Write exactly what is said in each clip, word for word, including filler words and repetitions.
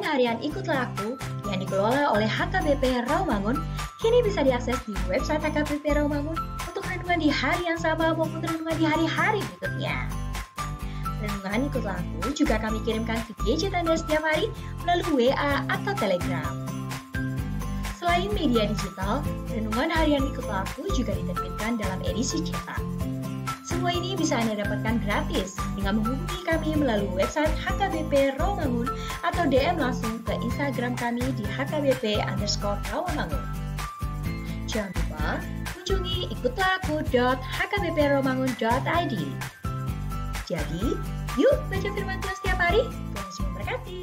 Harian Ikutlah Aku yang dikelola oleh H K B P Rawamangun kini bisa diakses di website H K B P Rawamangun untuk renungan di hari yang sama maupun renungan di hari-hari berikutnya. Renungan Ikutlah Aku juga kami kirimkan ke gadget Anda setiap hari melalui W A atau Telegram. Selain media digital, renungan harian Ikutlah Aku juga diterbitkan dalam edisi cetak. Semua ini bisa Anda dapatkan gratis dengan menghubungi kami melalui website H K B P Rawamangun atau D M langsung ke Instagram kami di H K B P underscore Rawamangun. Jangan lupa kunjungi ikutlah aku dot H K B P rawamangun dot I D. Jadi, yuk baca firman Tuhan setiap hari. Tuhan Yesus memberkati.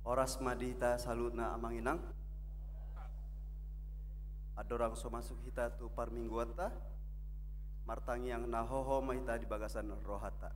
Horas ma di hita saluhutna amang inang. Andorang so masuk hita tu parmingguanta, martangiang na hoho ma hita di bagasan rohanta.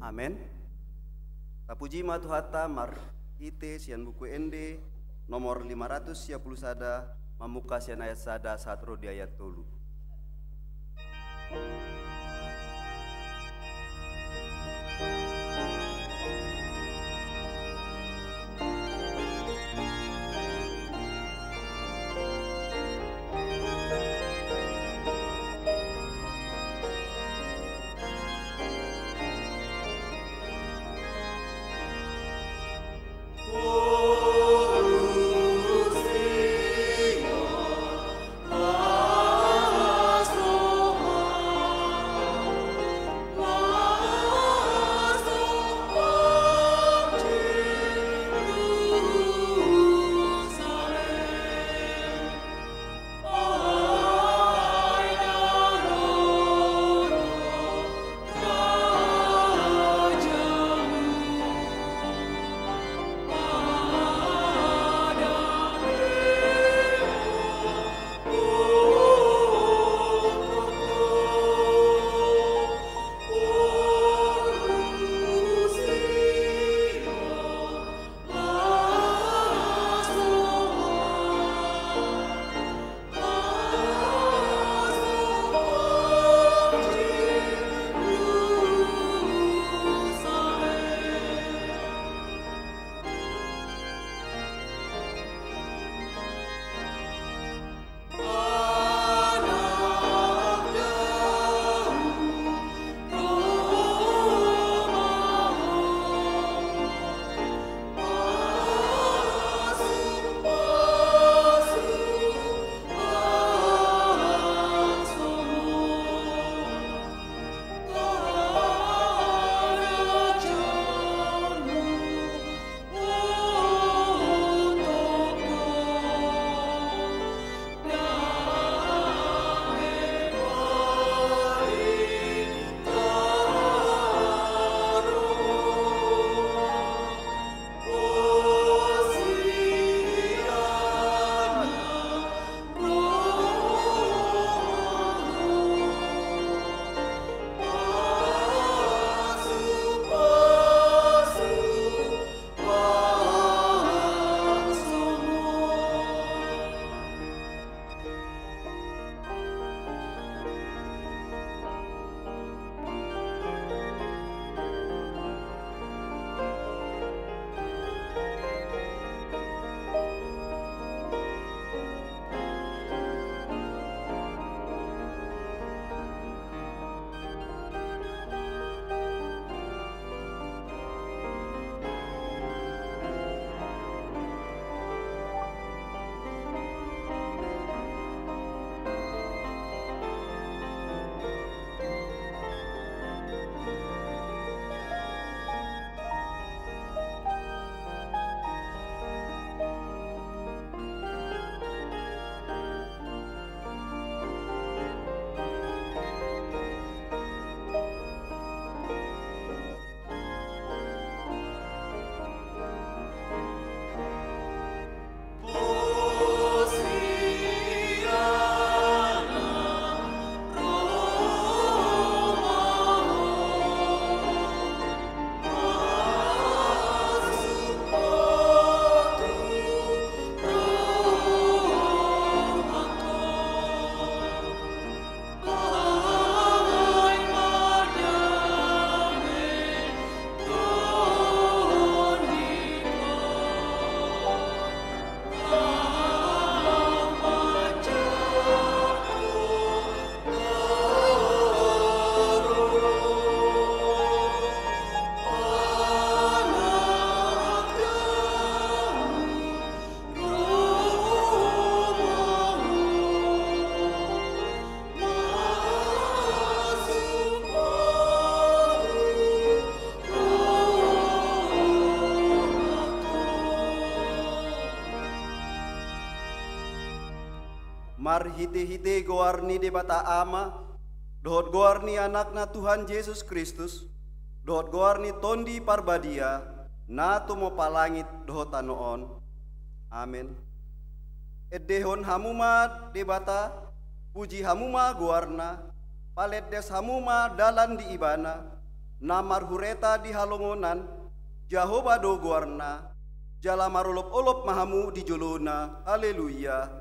Amen. Tapuji ma Tuhanta marhite sian Buku Ende nomor lima ratus sia pulu sada, mamungka sian ayat sada sahat ro di ayat tolu. Marhite-hite goar ni Debata Ama, dohot goar ni Anakna Tuhan Jesus Kristus, dohot goar ni Tondi Parbadia, na tumompa langit dohot tano on. Amen. Endehon hamu ma Debata, puji hamu ma goarna, palendes hamu ma dalan di Ibana, na marhureta di halongonan, Jahowa do goarna, jala marolop-olop ma hamu di jolona. Haleluya.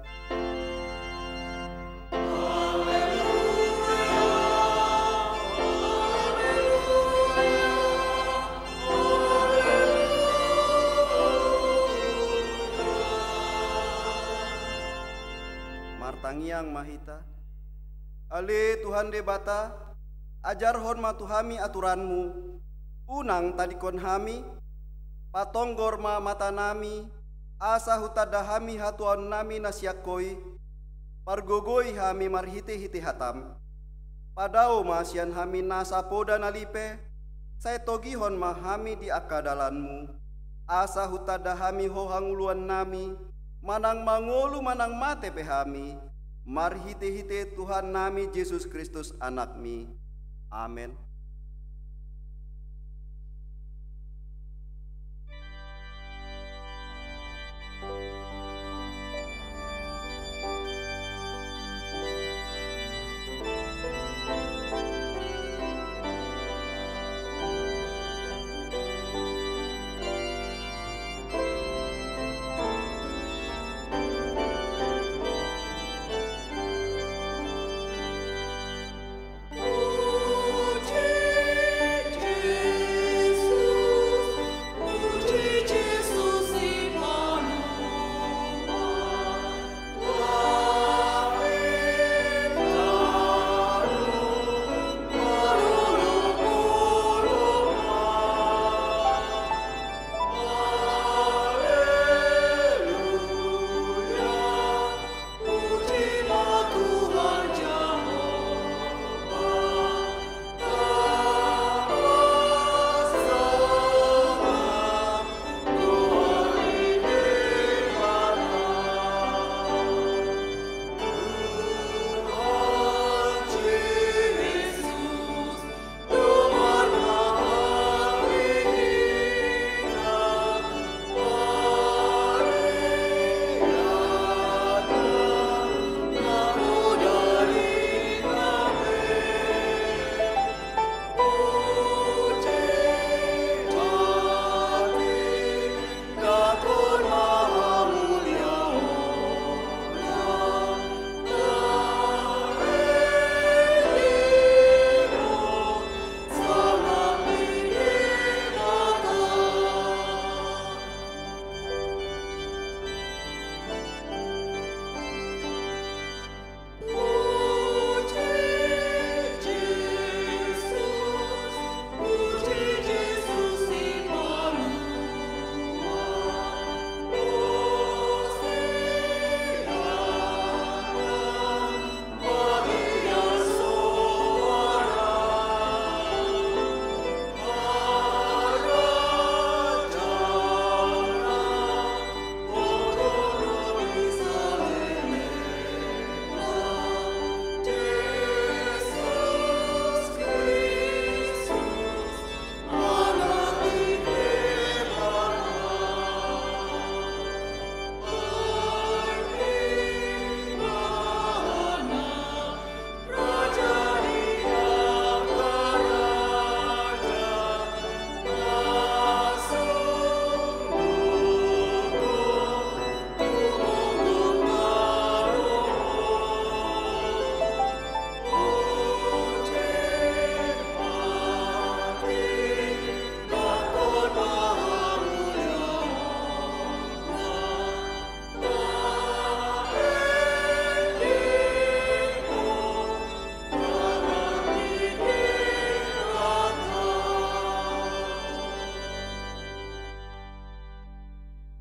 Martangiang ma hita. Ale Tuhan Debata, ajarhon ma tu hami aturanmu, unang tadingkon hami, patonggor ma matanami, asa hutanda hami hatuaonnami na sian Ho i, pargogoi hami marhite-hite hatam. Padao ma sian hami nasa poda na lipe, sai togihon ma hami di angka dalanmu, asa hutanda hami Ho hangoluannami, manang mangolu manang mate pe hami, marhite-hite Tuhannami Jesus Kristus Anakmi. Amen.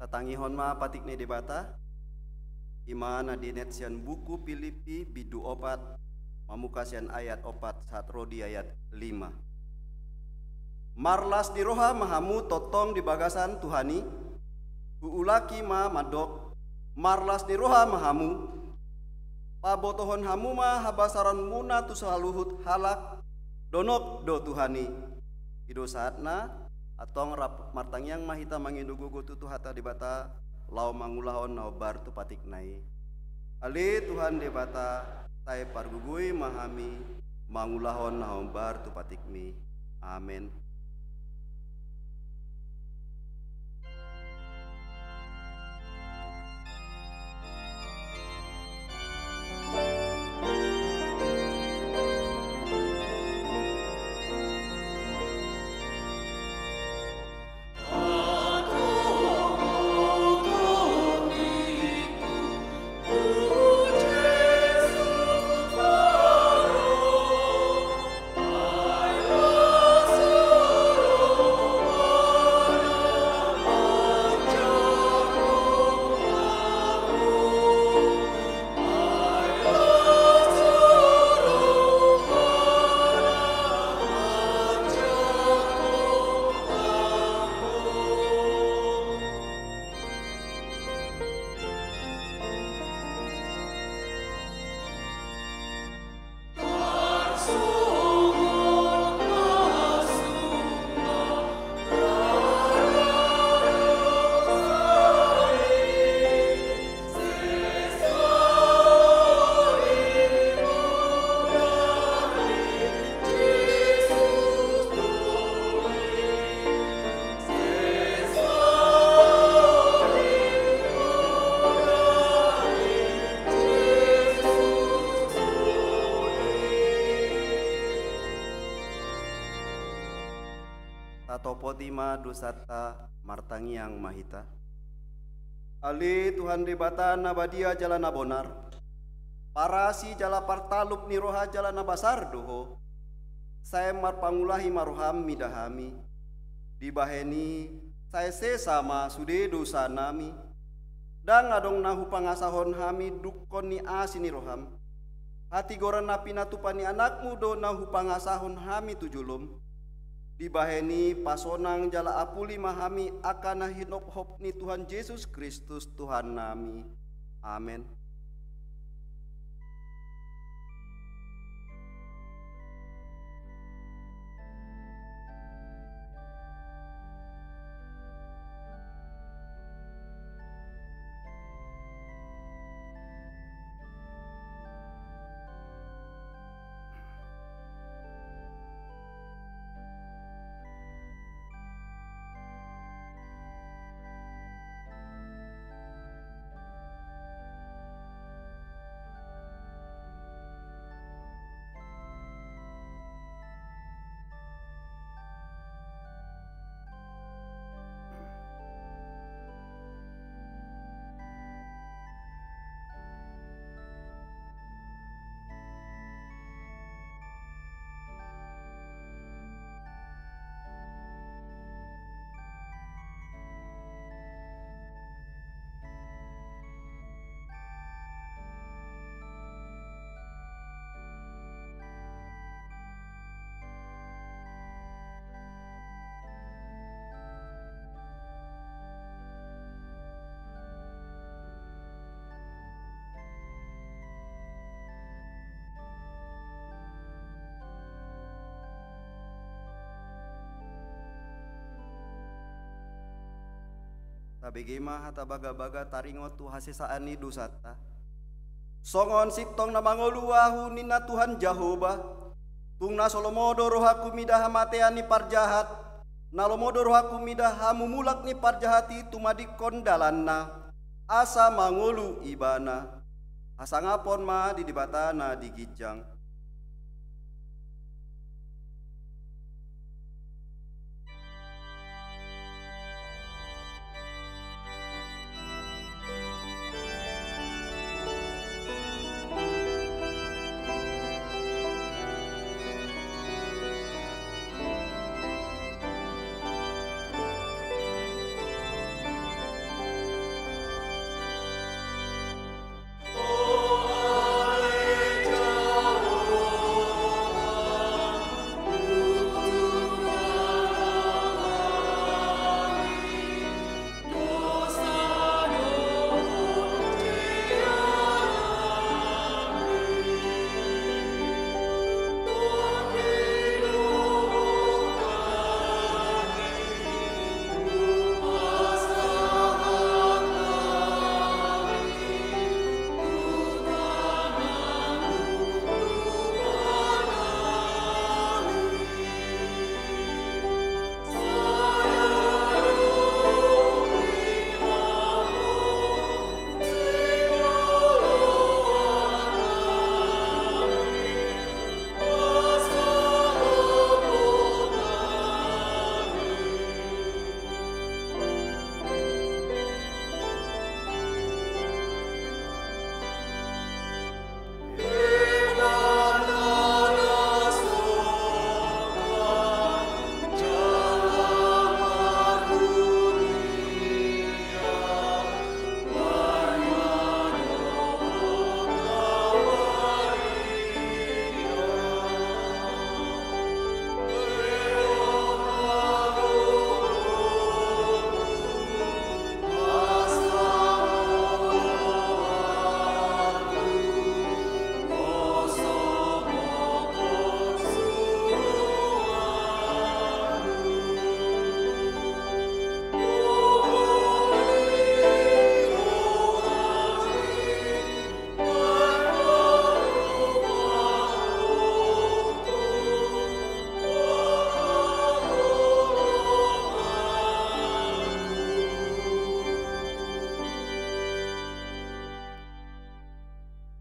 Tatangihon ma patik ni Debata, i ma na dienet sian buku Pilippi bindu opat, mamungka sian ayat opat sahat ro di ayat lima. Marlas ni roha ma hamu tongtong di bagasan Tuhan i, huulaki ma mandok, marlas ni roha ma hamu. Pabotohon hamu ma habasaronmuna tu saluhut halak, donok do Tuhan i. I do saatna, antong rap martangiang ma hita mangido gogo tu Tuhanta Debata, laho mangulahon na hombar tu patikna i. Ale Tuhan Debata, sai pargogoi ma hami mangulahon na hombar tu patikmi. Amen. Tatopoti ma dosanta, martangiang ma hita. Ale Tuhan Debata na badia jala na bonar, parasi jala partalup ni roha jala na basar do Ho. Sai marpangulahi ma roham mida hami. Dibahen i, sai sesa ma sude dosanami. Ndang adong na hupangasahon hami dungkon ni asi ni roham. Hatigoran na pinatupa ni Anakmu do na hupangasahon hami tu jolom. Dibahen i pasonang jala apuli ma hami angka na hinophop ni Tuhan Jesus Kristus Tuhannami. Amen. Tabege ma hata bagabaga taringot tu hasesaan ni dosanta. Songon sintong na mangolu ahu, ninna Tuhan Jahowa, tung na so lomo do rohangku mida hamatean ni parjahat, na lomo do rohangku mida hamumulak ni parjahat i tumadingkon dalanna, asa mangolu ibana. Hasangapon ma di Debata na di ginjang.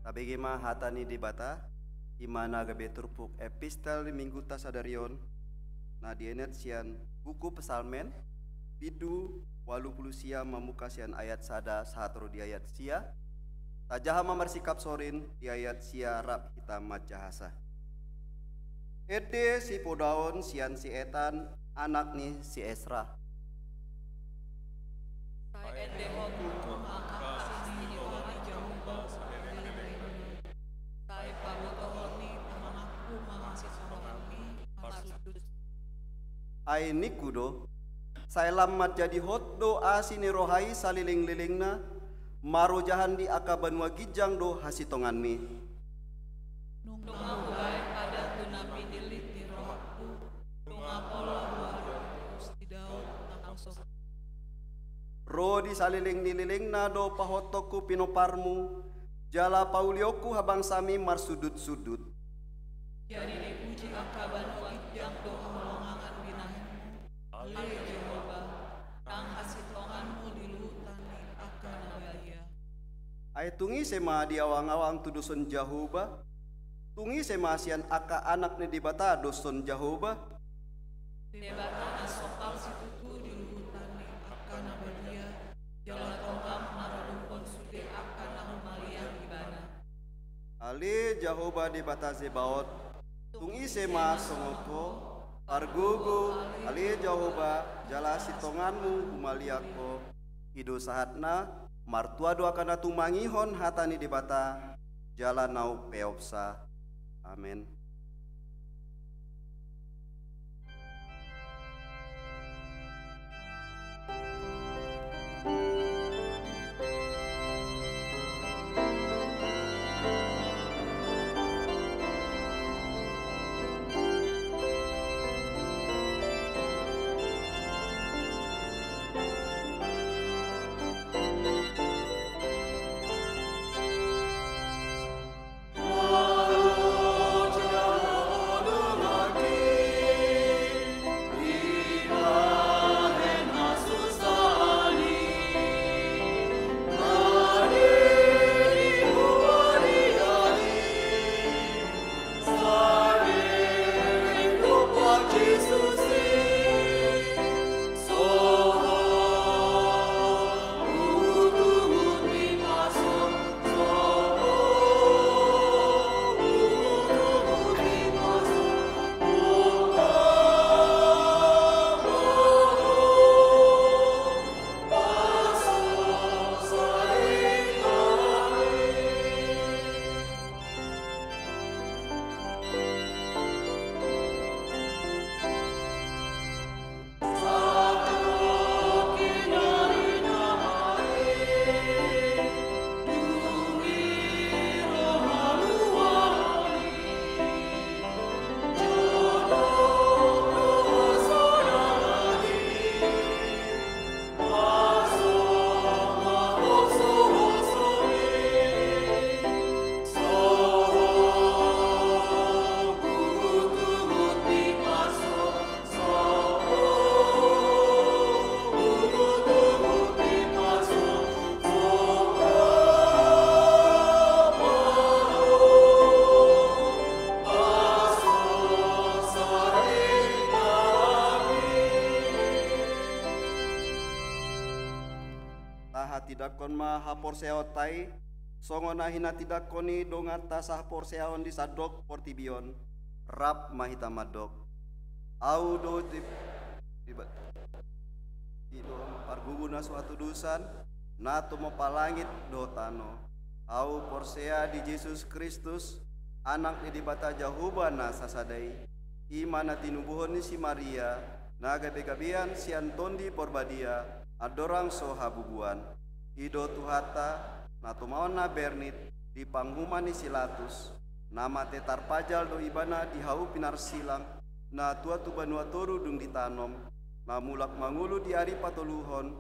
Tabege ma hata ni Debata, i ma na gabe turpuk epistel ni mingguta sadari on, na dienet sian buku Psalmen, bindu ualu pulu sia mamungka sian ayat sada sahat ro di ayat sia, tajaha ma marsikap sorin di ayat sia rap hita manjahasa. Ende sipodaon sian si Etan, anak ni si Esra. Sai endehon ma angka asi ni roha ni Jahowa saleleng ni lelengna. Sai pabotohon ni tanganku ma hasitonganmi marsudut. Ai ningku do, sai lam manjadi hot do asi ni roha i saleleng-lelengna, marojahan di angka banua ginjang do hasitonganmi. Nunga hubaen adat tu na pinillit ni rohangku, nunga pola huadop tu si Daud na panguso. Ro di saleleng ni lelengna do pahotongku pinomparmu, jala paulionku habangsami marsudut-sudut. Jadi dipuji angka banua ginjang do haholongangan binahenmu, ale Jahowa, nang hasitonganmu di luhutan ni angka na badia. Ai tung ise ma diawang-awang tudoshon Jahowa? Tung ise ma sian angka anak ni Debata doshon Jahowa? Debata na sompal situtu di luhutan ni angka na badia, jala tongam maradophon sude angka na humaliang Ibana. Ale Jahowa Debata Zebaot, tung ise ma songon Ho? Pargogo, ale Jahowa, jala hasitonganmu humaliang Ho. I do sahatna, martua do angka na tumangihon hata ni Debata, jala na umpeopsa. Amen. Tahatindangkon ma haporseaonta i, songon na hinatindangkon ni donganta sahaporseaon di sandok portibi on. Rap ma hita mandok. Ahu do di, di, di do pargugu na so hatudosan, na tumompa langit dohot tano. Ahu porsea di Jesus Kristus, Anak ni Debata Jahowa na sasada i, i ma na tinubuhon ni si Maria, na gabe-gabean sian Tondi Porbadia, andorang so habubuan. I do Tuhanta, na tumaon na bernit, di panguhuman ni si Latus, na mate tarpajal do Ibana di hau pinarsilang, na tua tu banua toru dung ditanom, na mulak mangolu di ari patoluhon,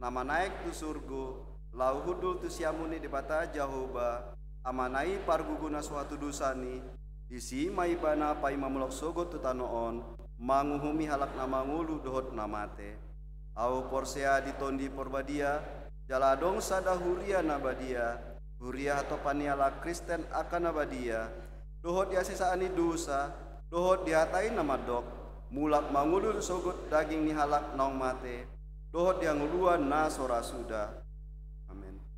na manaek tu surgo, laho hundul tu siamun ni Debata Jahowa, Amana i pargugu na so hatudosan i, disi ma Ibana paima mulak sogot tu tano on, manguhumi halak na mangolu dohot na mate. Ahu porsea di Tondi Porbadia, jala adong sada huria na badia, huria hatopan ni halak Kristen angka na badia, dohot di hasesaan ni dosa, dohot di hata i na mandok, mulak mangolu sogot daging ni halak naung mate, dohot di hangoluan na so ra suda. Amen.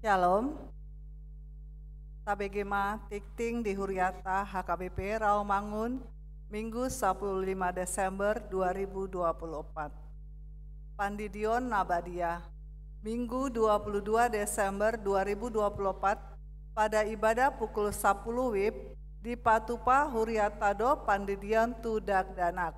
Syalom. Tabege ma tingting di huriata H K B P Rawamangun, Minggu sapuluh lima Desember dua ribu dua puluh empat. Pandidion na badia. Minggu dua puluh dua Desember dua ribu dua puluh empat, pada ibadah pukul sapuluh wib, dipatupa huriata do pandidion tu dakdanak.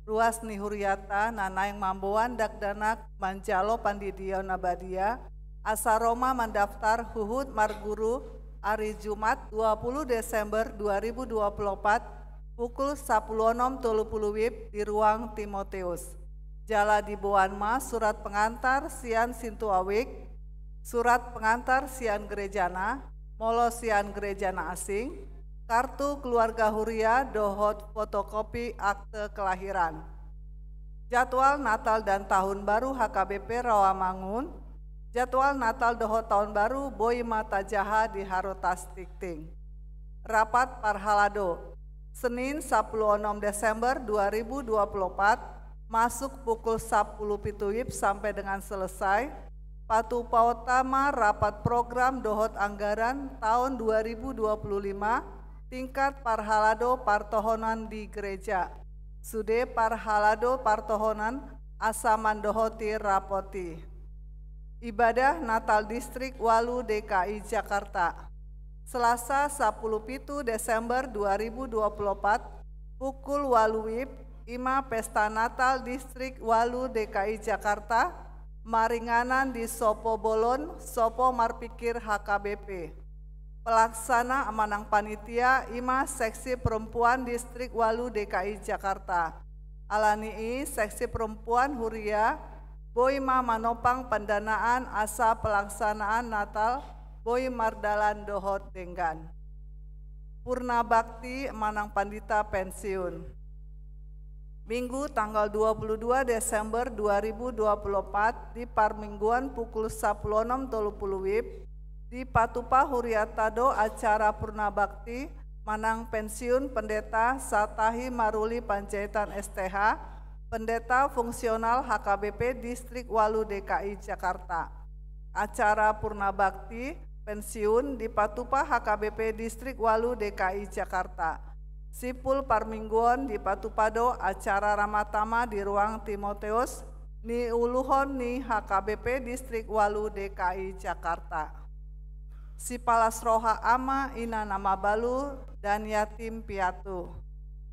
Ruas ni huriata na naeng mamboan dakdanak manjalo pandidion na badia, asa ro ma mandaftar huhut marguru ari Jumat dua puluh Desember dua ribu dua puluh empat, pukul sapuluh onom tolu puluh wib di ruang Timoteus. Jala diboan ma surat pengantar sian sintua wik, surat pengantar sian gerejana, molo sian gereja na asing, kartu keluarga huria dohot fotokopi akte kelahiran. Jadwal Natal dan Tahun Baru H K B P Rawamangun. Jadwal Natal dohot Tahun Baru boi ma tajaha di harotas tingting. Rapat parhalado. Senin sapuluh onom Desember dua ribu dua puluh empat, masuk pukul sapuluh pitu wib sampai dengan selesai. Patupaonta ma rapat program dohot anggaran taon dua ribu dua puluh lima, tingkat parhalado partohonan di gereja. Sude parhalado partohonan asa mandohoti rapot i. Ibadah Natal Distrik ualu D K I Jakarta. Selasa sapuluh pitu Desember dua ribu dua puluh empat, pukul ualu wib, i ma pesta Natal Distrik ualu D K I Jakarta, maringanan di Sopo Bolon, Sopo Marpikir H K B P. Pelaksana manang panitia i ma Seksi Perempuan Distrik ualu D K I Jakarta. Alani i, Seksi Perempuan huria boi ma manopang pendanaan asa pelaksanaan Natal boi mardalan dohot denggan. Purna bakti manang pandita pensiun. Minggu tanggal dua puluh dua Desember dua ribu dua puluh empat, di parmingguan pukul sapuluh onom tolu puluh wib, dipatupa huriata do acara purna bakti manang pensiun Pendeta Satahi Maruli Panjaitan S T H, Pendeta Fungsional H K B P Distrik ualu D K I Jakarta. Acara purna bakti pensiun dipatupa H K B P Distrik ualu D K I Jakarta. Simpul parmingguon dipatupa do acara ramatama di ruang Timoteus, niuluhon ni H K B P Distrik ualu D K I Jakarta. Sipalas roha ama, ina na mabalu, dan yatim piatu.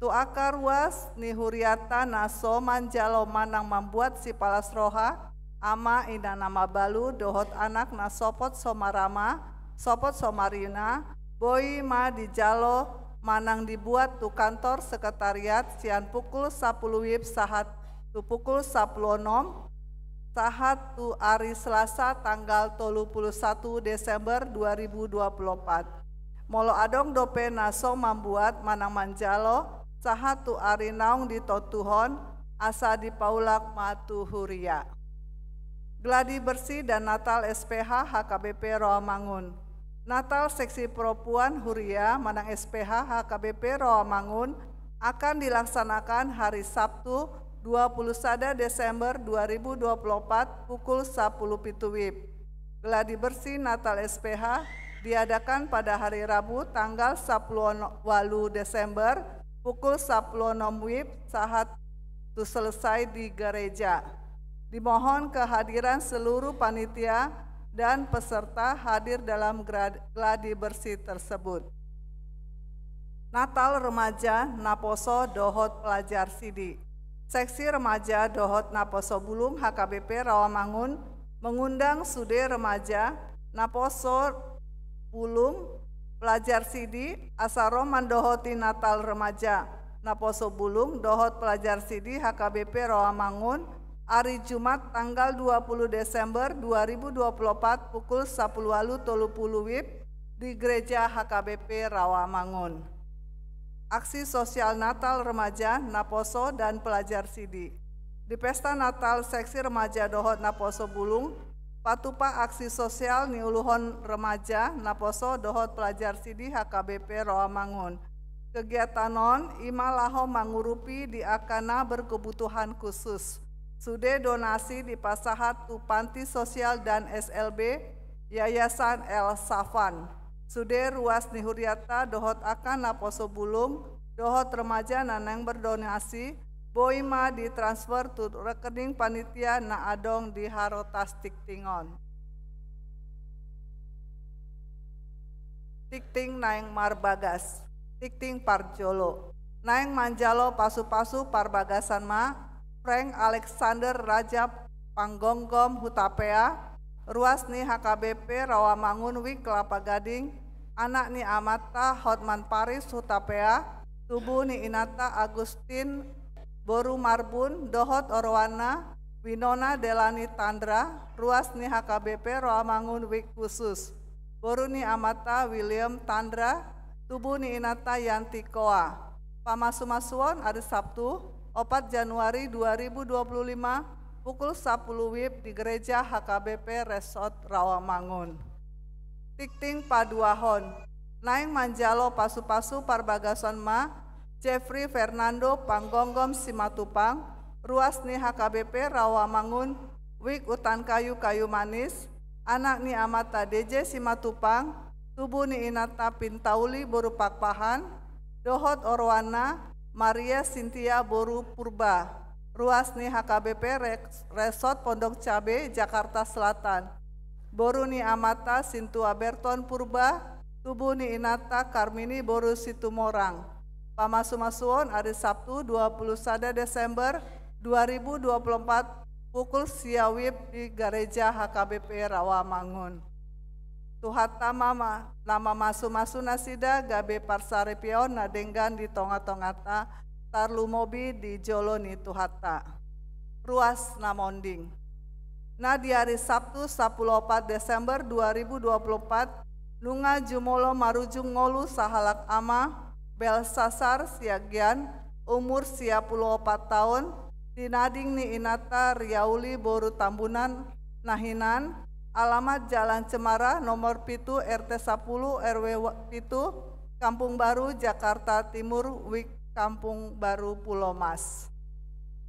Tu angka ruas ni huriata na so manjalo manang mambuat sipalas roha, ama, ina na mabalu, dohot anak na sopot so marama, sopot so marina, boi ma dijalo manang dibuat tu kantor sekretariat sian pukul sapuluh wib sahat tu pukul sapuluh onom, sahat tu ari Selasa tanggal tolu puluh satu Desember dua ribu dua puluh empat. Molo adong dope na so mambuat manang manjalo, sahat tu ari naung ditontuhon, asa dipaulak ma tu huria. Gladi bersih dan Natal S P H H K B P Rawamangun. Natal Seksi Perempuan Huria manang S P H H K B P Rawamangun akan dilaksanakan hari Sabtu dua puluh sada Desember dua ribu dua puluh empat pukul sapuluh pitu wib. Gladi bersih Natal S P H diadakan pada hari Rabu tanggal sapuluh walu Desember pukul sapuluh onom wib sahat tu selesai di gereja. Dimohon kehadiran seluruh panitia dan peserta hadir dalam gra-, gladi bersih tersebut. Natal Remaja, Naposo, dohot Pelajar Sidi. Seksi Remaja dohot Naposo Bulung H K B P Rawamangun mengundang sude remaja, naposo, bulung, pelajar sidi, asa ro mandohoti Natal Remaja, Naposo Bulung, dohot Pelajar Sidi H K B P Rawamangun, ari Jumat tanggal dua puluh Desember dua ribu dua puluh empat pukul sapuluh walu tolu puluh wib di Gereja H K B P Rawamangun. Aksi sosial Natal Remaja, Naposo, dan Pelajar Sidi. Di Pesta Natal Seksi Remaja dohot Naposo Bulung, patupa aksi sosial niuluhon remaja, naposo, dohot Pelajar Sidi H K B P Rawamangun. Kegiatan on i ma laho mangurupi di angka na berkebutuhan khusus. Sude donasi dipasahat tu panti sosial dan S L B, Yayasan El Safan. Sude ruas ni hurianta dohot angka naposo bulung dohot remaja na naeng berdonasi, boi ma ditransfer tu rekening panitia na adong di harotas tingting on. Tingting naeng marbagas. Tingting parjolo. Naeng manjalo pasupasu parbagasan ma Frank Alexander Rajab Panggomgom Hutapea, ruas ni H K B P Rawamangun, Wik Kelapa Gading, anak ni amanta Hotman Paris Hutapea, tubu ni inanta Agustin boru Marbun, dohot oroanna Winona Delani Tandra, ruas ni H K B P Rawamangun, Wik Khusus, boru ni amanta William Tandra, tubu ni inanta Yanti Koa. Pamasumasuon ari Sabtu, opat Januari dua ribu dua puluh lima, pukul sapuluh wib di Gereja H K B P Resort Rawamangun. Tingting paduahon. Naeng manjalo pasupasu parbagasan ma Jeffrey Fernando Panggomgom Simatupang, ruas ni H K B P Rawamangun, Wik Utan Kayu Kayu Manis, anak ni amanta D J Simatupang, tubu ni inanta Pintauli boru Pakpahan, dohot oroanna Maria Sintia boru Purba, ruas ni H K B P Res-, Resort Pondok Cabe, Jakarta Selatan, boru ni amanta Sintua Berton Purba, tubu ni inanta Karmini boru Situmorang. Pamasumasuon ari Sabtu dua puluh sada Desember dua ribu dua puluh empat, pukul sia wib di Gareja H K B P Rawamangun. Tuhanta ma, ma, na mamasumasu nasida gabe parsaripeon na denggan di tongatonganta, tarlumobi di jolo ni Tuhanta. Ruas na monding. Na di ari Sabtu sapuluh opat Desember dua ribu dua puluh empat, nunga jumolo marujung ngolu sahalak ama, Belsasar Siagian, umur sia puluh opat taon, di nading ni inanta Riauli boru Tambunan na hinan, alamat Jalan Cemara nomor pitu, R T sapuluh, R W wa-, pitu, Kampung Baru, Jakarta Timur, Wik Kampung Baru Pulomas.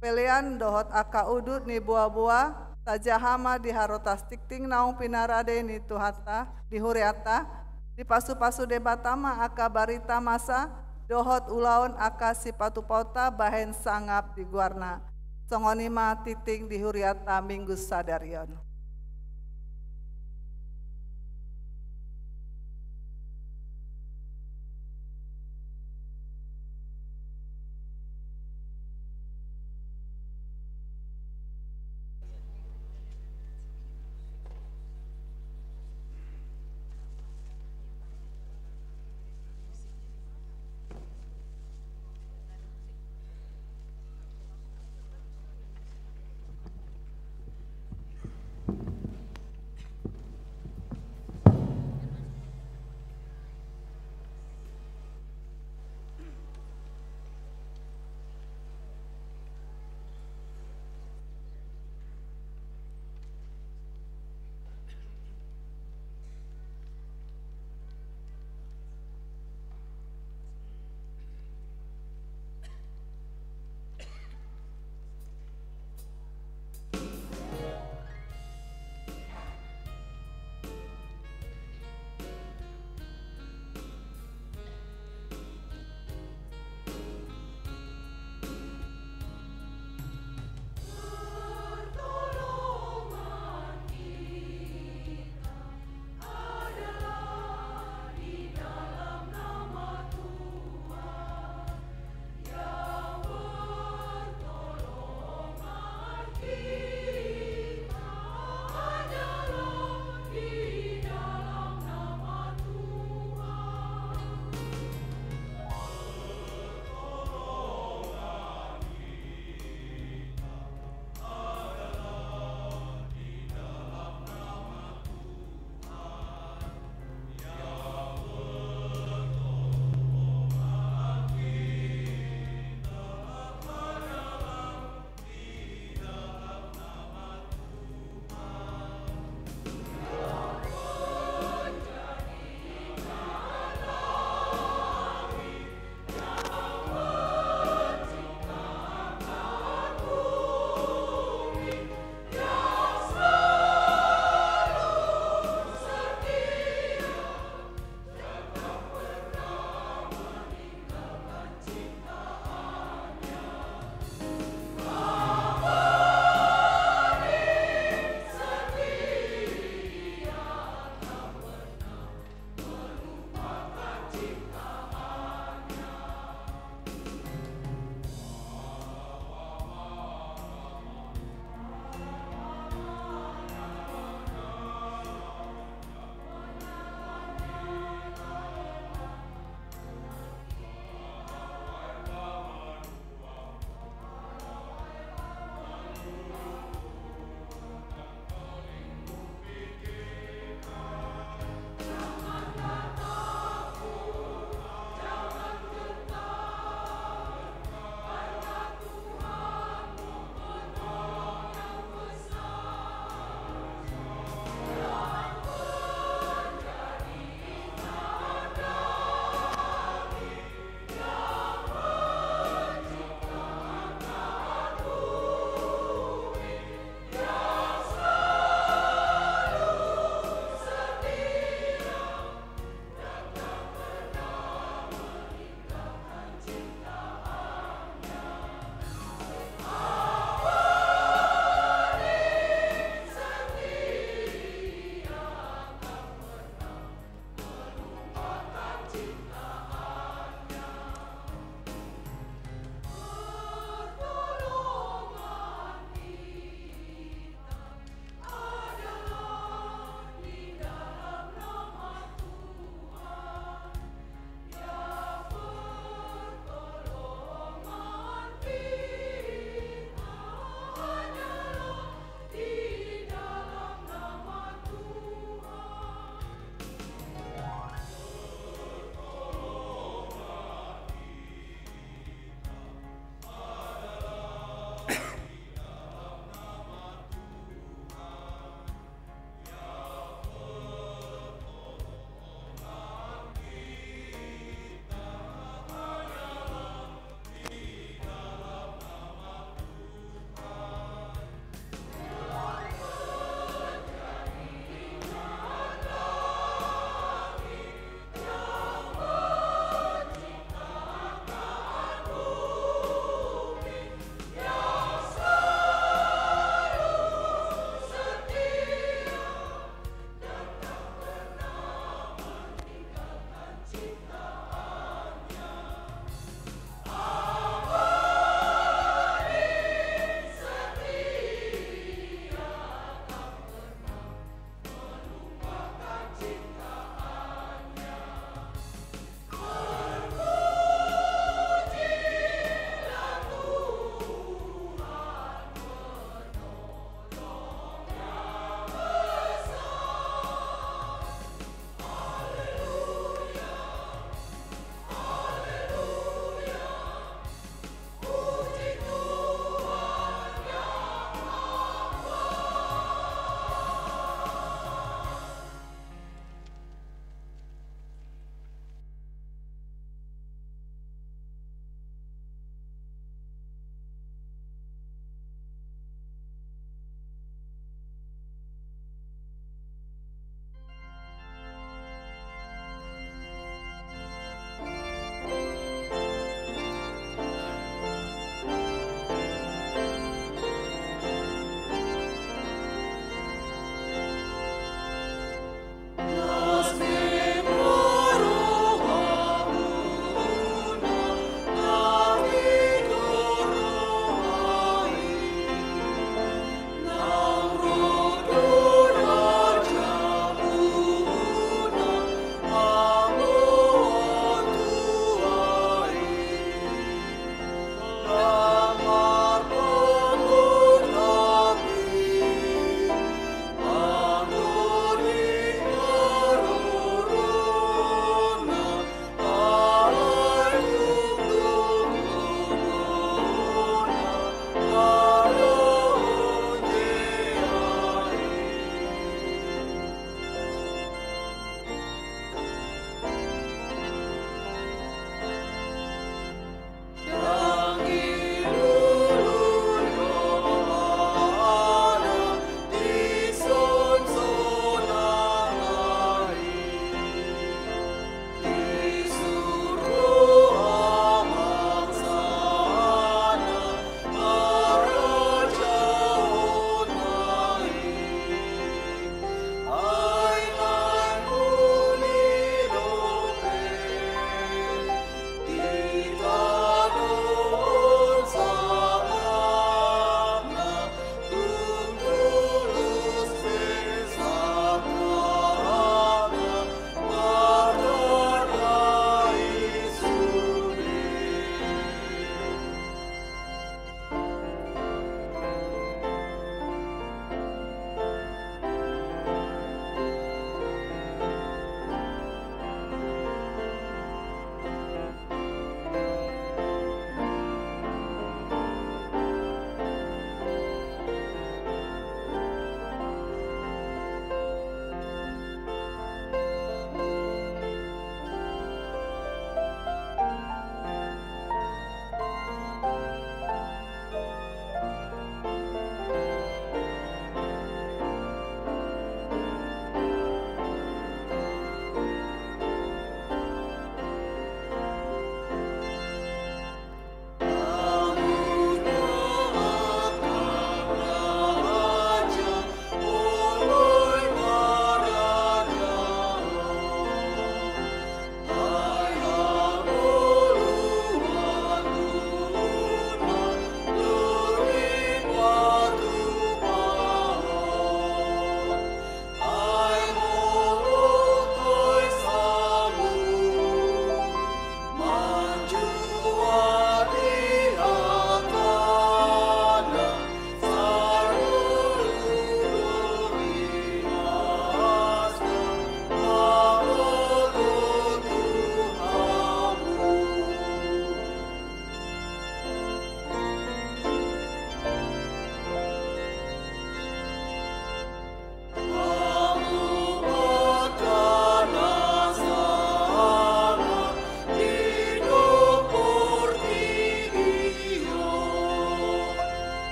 Pelean dohot angka udut ni boaboa, tajaha ma di harotas tingting naung pinarade ni Tuhanta, di hurianta, dipasupasu Debata ma angka barita masa, dohot ulaon angka sipatupaonta bahen sangap di goarna. Songon i ma tingting di hurianta Minggu sadari on.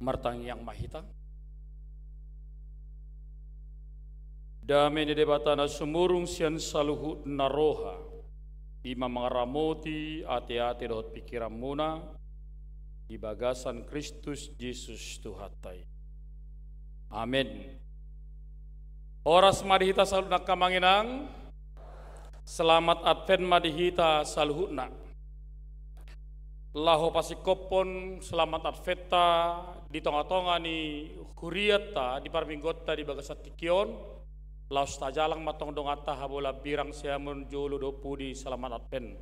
Martangiang ma hita. Dame ni Debata na sumurung sian saluhutna roha, i ma mangaramoti ateate dohot pingkiranmuna di bagasan Kristus Jesus Tuhanta i. Amen. Horas ma di hita saluhutna, angka amang inang. Selamat Advent ma di hita saluhutna. Laho pasingkophon Selamat Adventa di tongatonga ni hurianta di parmingguonta di bagasan tingki on, laos tajalang ma tong donganta habola birang siamun jolo dohot pudi. Selamat Advent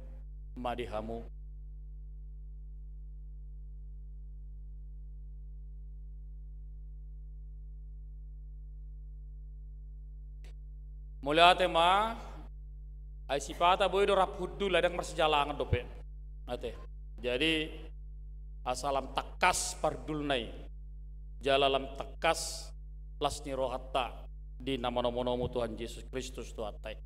ma di hamu. Mauliate ma. Ai sipata boi do rap hundul, ai ndang marsijalangan dope. Ate. Jadi, asa lam tangkas parhundulna i, jala lam tangkas las ni rohanta di na manomunomu Tuhan Jesus Kristus Tuhanta i.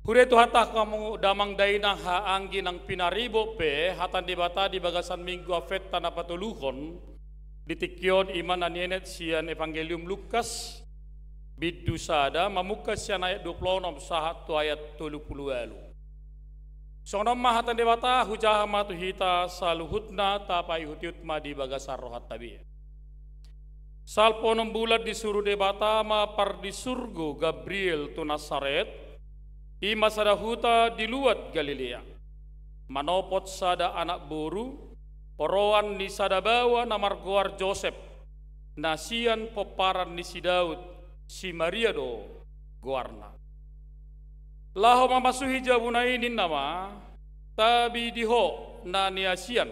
Huria Tuhanta, hamu damang dainang, haanggi nang pinaribot pe, hata ni Debata di bagasan Minggu Adventa na patoluhon di tingki on, i ma na nienet sian Evangelium Lukas, bindu sada, mamungka sian ayat dua pulu onom sahat tu ayat tolu pulu ualu. Songon on ma hata ni Debata, hujaha ma tu hita saluhutna, tapaihutihut ma di bagasan rohanta be. Salpu onom bulan disuru Debata ma pardisurgo Gabriel tu Nasaret, i ma sada huta di luat Galilea. Manopot sada anak boru, oroan ni sada baoa na margoar Josep, na sian pomparan ni si Daud, si Maria do goarna. Laho mamasuhi jabuna i ninna ma, tabi di ho na niasian,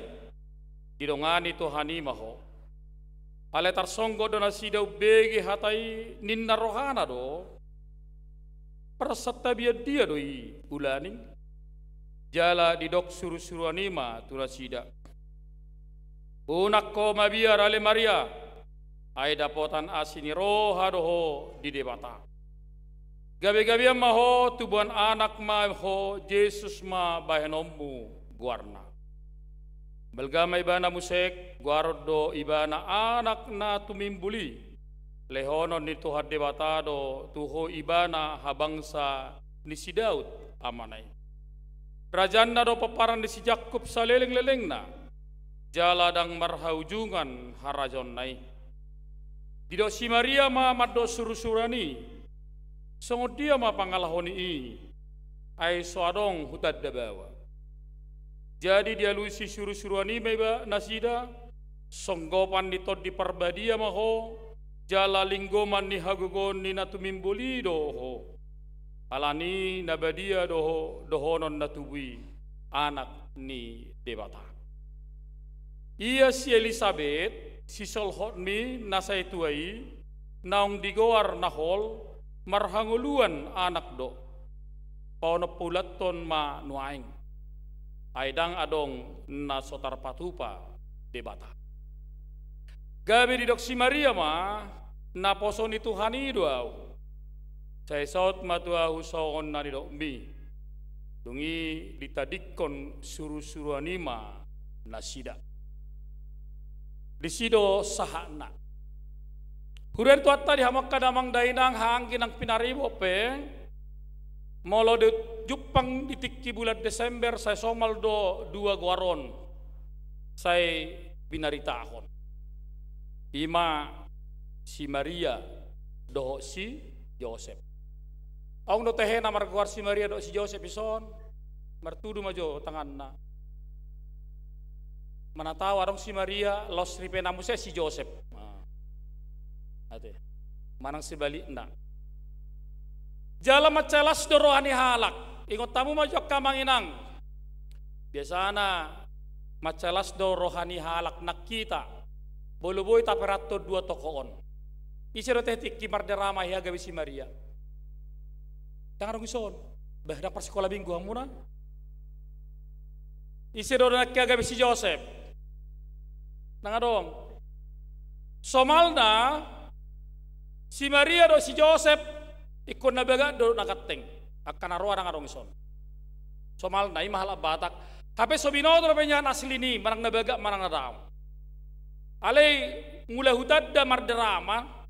didongani Tuhan i ma ho. Alai tarsonggot do nasida umbege hata i, ninna rohana do, parsantabian dia do i ulaning? Jala didok surusuruan i ma tu nasida, unang ho mabiar ale Maria, ai dapotan asi ni roha do ho di Debata. Gabegabean ma ho, tubuan anak ma ho, Jesus ma bahenonmu goarna. Balga ma ibana muse, goaron do ibana anak na tumimbul i. Lehonon ni Tuhan Debata do tu ho ibana habangsa ni si Daud amana i. Rajanna do pomparan ni si Jakkob salelenglelengna, jala ndang marhaujungan harajaonna i. Didok si Maria ma mandok surusuruan i, songon dia ma pangalaho ni i, ai so adong hutanda baoa. Jadi dialusi surusuruan i ma iba nasida, songgopan ni Tondi Parbadia ma ho, jala linggoman ni hagogoon ni na tumimbul i do ho. Alani na badia do ho, dohonon na tubu i, Anak ni Debata. Ia si Elisabet, sisolhotmi na sai tua i, naung digoar na hol, marhangoluan anak do. Paonompulanhon ma nuaeng. Ai ndang adong na so tarpatupa Debata. Gabe didok si Maria ma, naposo ni Tuhan i do ahu. Sai saut ma tu ahu songon na nidokmi. Dung i ditadingkon surusuruan i ma nasida. Disi do sahatna. Huria ni Tuhanta di hamu angka damang dainang, haanggi nang pinaribot pe, molo di jumpang di tingki bulan Desember, sai somal do dua goar on sai binaritahon. I ma si Maria dohot si Josep. Adong do tehe na margoar si Maria dohot si Josep dison, martudu ma jo tanganna. Mana tau adong si Maria, laos ripena muse si Josep. Nah. Ate. Manang sebalikna. Jala mansai las do roha ni halak. Ingot hamu ma jo angka amang inang. Biasana mansai las do roha ni halak nang hita. Molo boi taperanthon dua tokoh on. Ise do tehe tingki mardarama hea gabe si Maria? Ndang adong dison. Bah, ndang parsikola minggu hamuna. Ise do nang hea gabe si Josep? Ndang adong. Somalna, si Maria dohot si Josep, ingkon na bagak do na ganteng. Angka na roa ndang adong dison. Somalna, i ma halak Batak. Hape so binoto dope nian aslini, manang na bagak, manang na daong. Alai mula hutanda mardrama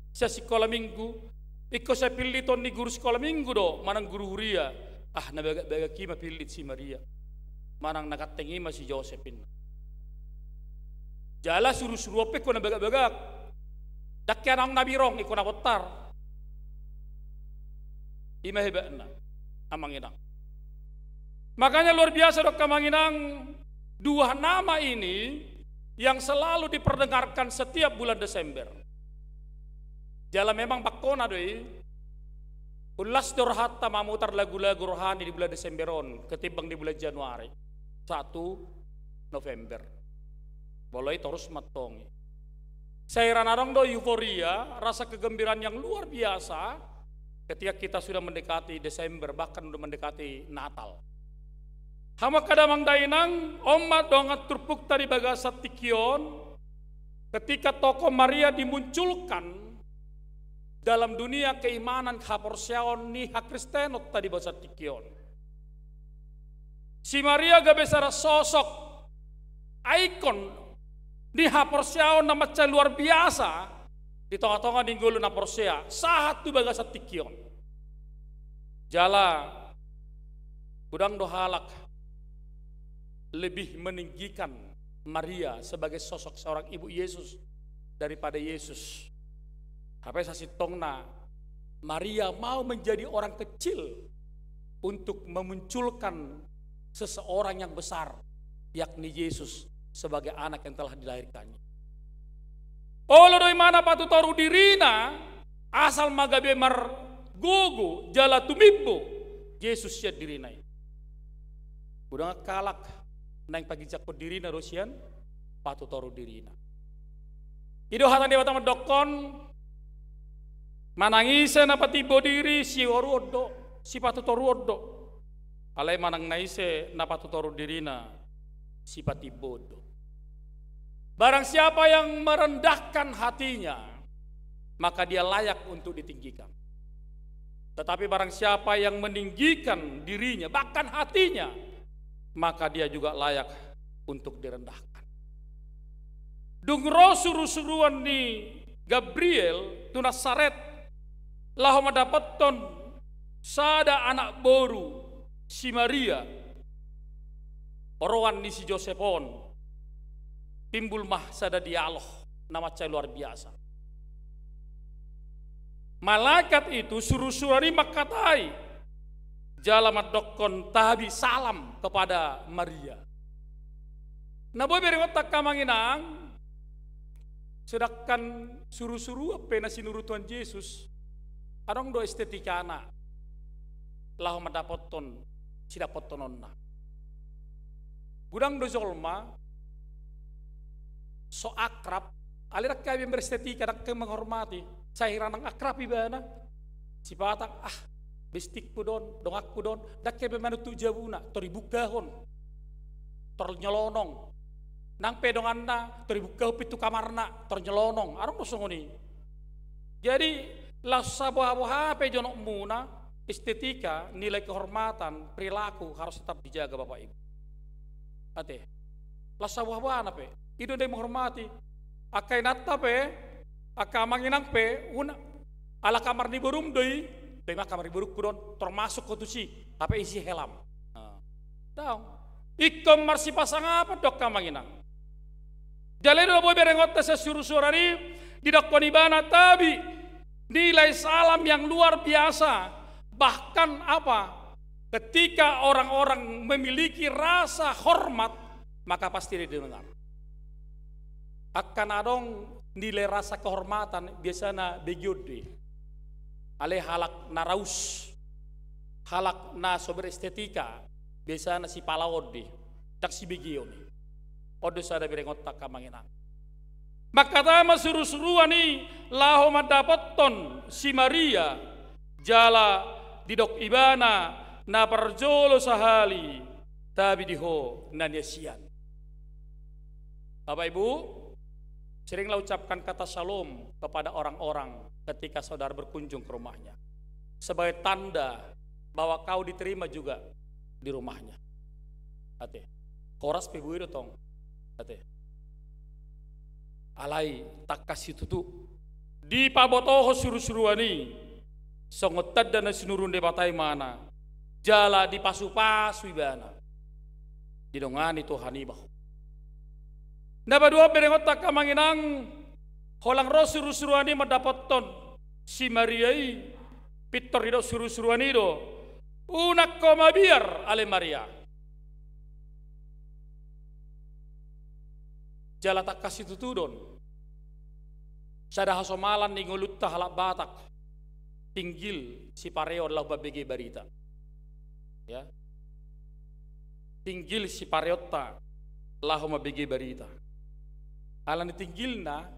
sian sikola minggu, ingkon sai pilliton ni guru sikola minggu do manang guru huria. Ah, na bagak-bagak i ma pillit si Maria, manang na ganteng i ma si Josep, ninna. Jala surusuruon pe ingkon na bagak-bagak. Ndang hea naung na birong, ingkon na bontar. I ma hebatna, amang inang. Makanya luar biasa do, amang inang, dua nama ini yang selalu diperdengarkan setiap bulan Desember. Jala memang bangkona do i, las do rohanta mamutar lagu-lagu rohani di bulan Desember on ketimbang di bulan Januari, satu November. Molo i torus mantong i. Sai ra na adong do euforia, rasa kegembiraan yang luar biasa ketika kita sudah mendekati Desember, bahkan sudah mendekati Natal. Hamu angka damang dainang, on ma dongan turpukta di bagasan tingki on, ketika tokoh Maria dimunculkan dalam dunia keimanan, haporseaon ni hakristenonta di bagasan tingki on. Si Maria gabe sada sosok, ikon ni haporseaon na mansai luar biasa di tonga-tonga ni ngolu na porsea, sahat tu bagasan tingki on. Jala godang do halak lebih meninggikan Maria sebagai sosok seorang ibu Yesus daripada Yesus. Hape sasintongna, Maria mau menjadi orang kecil untuk memunculkan seseorang yang besar, yakni Yesus sebagai anak yang telah dilahirkannya. Olo do imana patutoru dirina, asal ma gabe margogo jala tumimbo Jesus sian dirina i. Godang angka halak naeng paginjangkon dirina do sian patutoru dirina. I do hata ni Debata mandokkon, manang ise na patimbo diri, siuaruon do, sipatutoruon do. Alai manang na ise na patutoru dirina, sipatimboon do. Barang siapa yang merendahkan hatinya, maka dia layak untuk ditinggikan. Tetapi barang siapa yang meninggikan dirinya, bahkan hatinya, maka dia juga layak untuk direndahkan. Dung ro surusuruan ni Gabriel tu Nasaret, laho mandapothon sada anak boru, si Maria, oroan ni si Josep on, timbul ma sada dialog na mansai luar biasa. Malaikat itu, surusuruan i mangkatai, jala mandokkon tabi salam kepada Maria. Na boi berengonta angka amang inang, sedangkan surusuruan pe na sinuru Tuhan Jesus, adong do estetikana laho mandapothon sidapothononna. Godang do jolma so akrab, alai ndang hea be berestetika, ndang hea menghormati, sai hira nang akrab ibana. Sipata, ah, bestikku do on, donganku do on, ndang hea be manuntuk jabuna, tor ibungkahon, tor nyelonong. Nang pe donganna, tor ibungkahon pintu kamarna, tor nyelonong. Adong do songon i. Jadi, laos saboha-boha pe jonokmuna, estetika, nilai kehormatan, perilaku harus tetap dijaga, Bapak Ibu. Ate. Laos saboha-bohana pe. I do na menghormati. Angka inanta pe, angka amang inang pe, unang, ala kamar ni borum do i, do i ma kamar ni borungku do on, tor masuk ho tusi, hape isi helm. Nah. Daong. Ingkon marsipasangapan do angka amang inang. Jala i do na boi berengonta sian surusuruan i, didokkon ibana tabi, nilai salam yang luar biasa. Bahkan apa? Ketika orang-orang memiliki rasa hormat, maka pasti dia didengar. Angka na adong nilai rasa kehormatan biasana begeon do i. Alai halak na raus, halak na so berestetika, biasana sipalaon do i, ndang sibegeon i. On do sada berengonta angka amang inang. Mangkatai ma surusuruan i laho mandapothon si Maria, jala didok ibana na parjolo sahali, tabi di ho na niasian. Bapak Ibu, seringlah ucapkan kata shalom kepada orang-orang ketika saudara berkunjung ke rumahnya, sebagai tanda bahwa kau diterima juga di rumahnya. Ate. Horas pe boi do tong. Ate. Alai tangkas situtu dipabotohon surusuruan i songon tanda na sinuru ni Debata ibana, jala dipasupasu ibana. Didongani Tuhan i ma ho. Na paduahon berengonta angka amang inang, holan ro surusuruan i mandapothon si Maria i, pintor didok surusuruan i do, unang ho mabiar ale Maria. Jala tangkas situtu do on. Sada hasomalan ni ngolunta halak Batak, tinggil sipareon laho mambege barita. Ya. Tinggil sipareonta laho mambege barita. Ala ni tinggilna,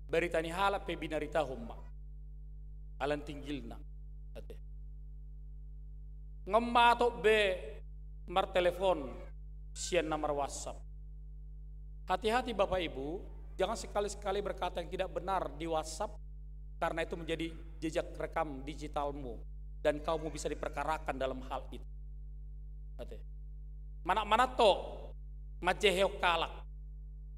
barita ni halak pe binaritahon ma. Ala ni tinggilna. Ate. Nga matok be martelepon sian na mar-WhatsApp. Hati-hati Bapak Ibu, jangan sekali-sekali berkata yang tidak benar di WhatsApp, karena itu menjadi jejak rekam digitalmu dan kamu bisa diperkarakan dalam hal itu. Ate. Manat-manat ho manjehehon halak.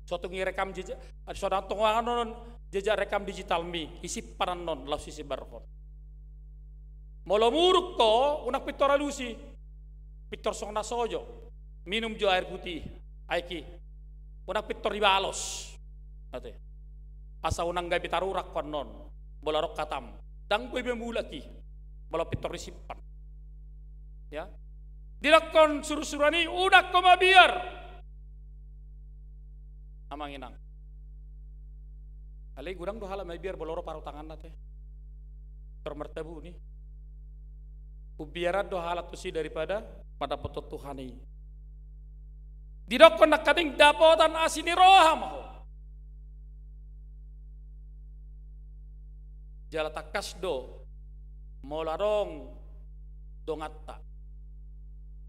So tung irekam jejak, so tung annon jejak rekam digitalmi, isimpan annon laos isebarhon. Molo muruk ho, unang pintor alusi. Pintor songon na sojo. Minum jo air putih, aek i. Unang pintor dibalos. Ate. Asa unang gabe tarurak ho annon. Molo adong hatam. Ndang boi be mulak i. Molo pintor disimpan. Ya. Didokkon surusuruan i, unang ho mabiar. Amang inang. Alai godang do halak mabiar molo ro parutanganna te. Tor martabuni. Umbiaran do halak tusi daripada mandapothon Tuhan i. Didokkon nangkaning dapotan asi ni roha ma ho. Jala tangkas do, molo adong donganta,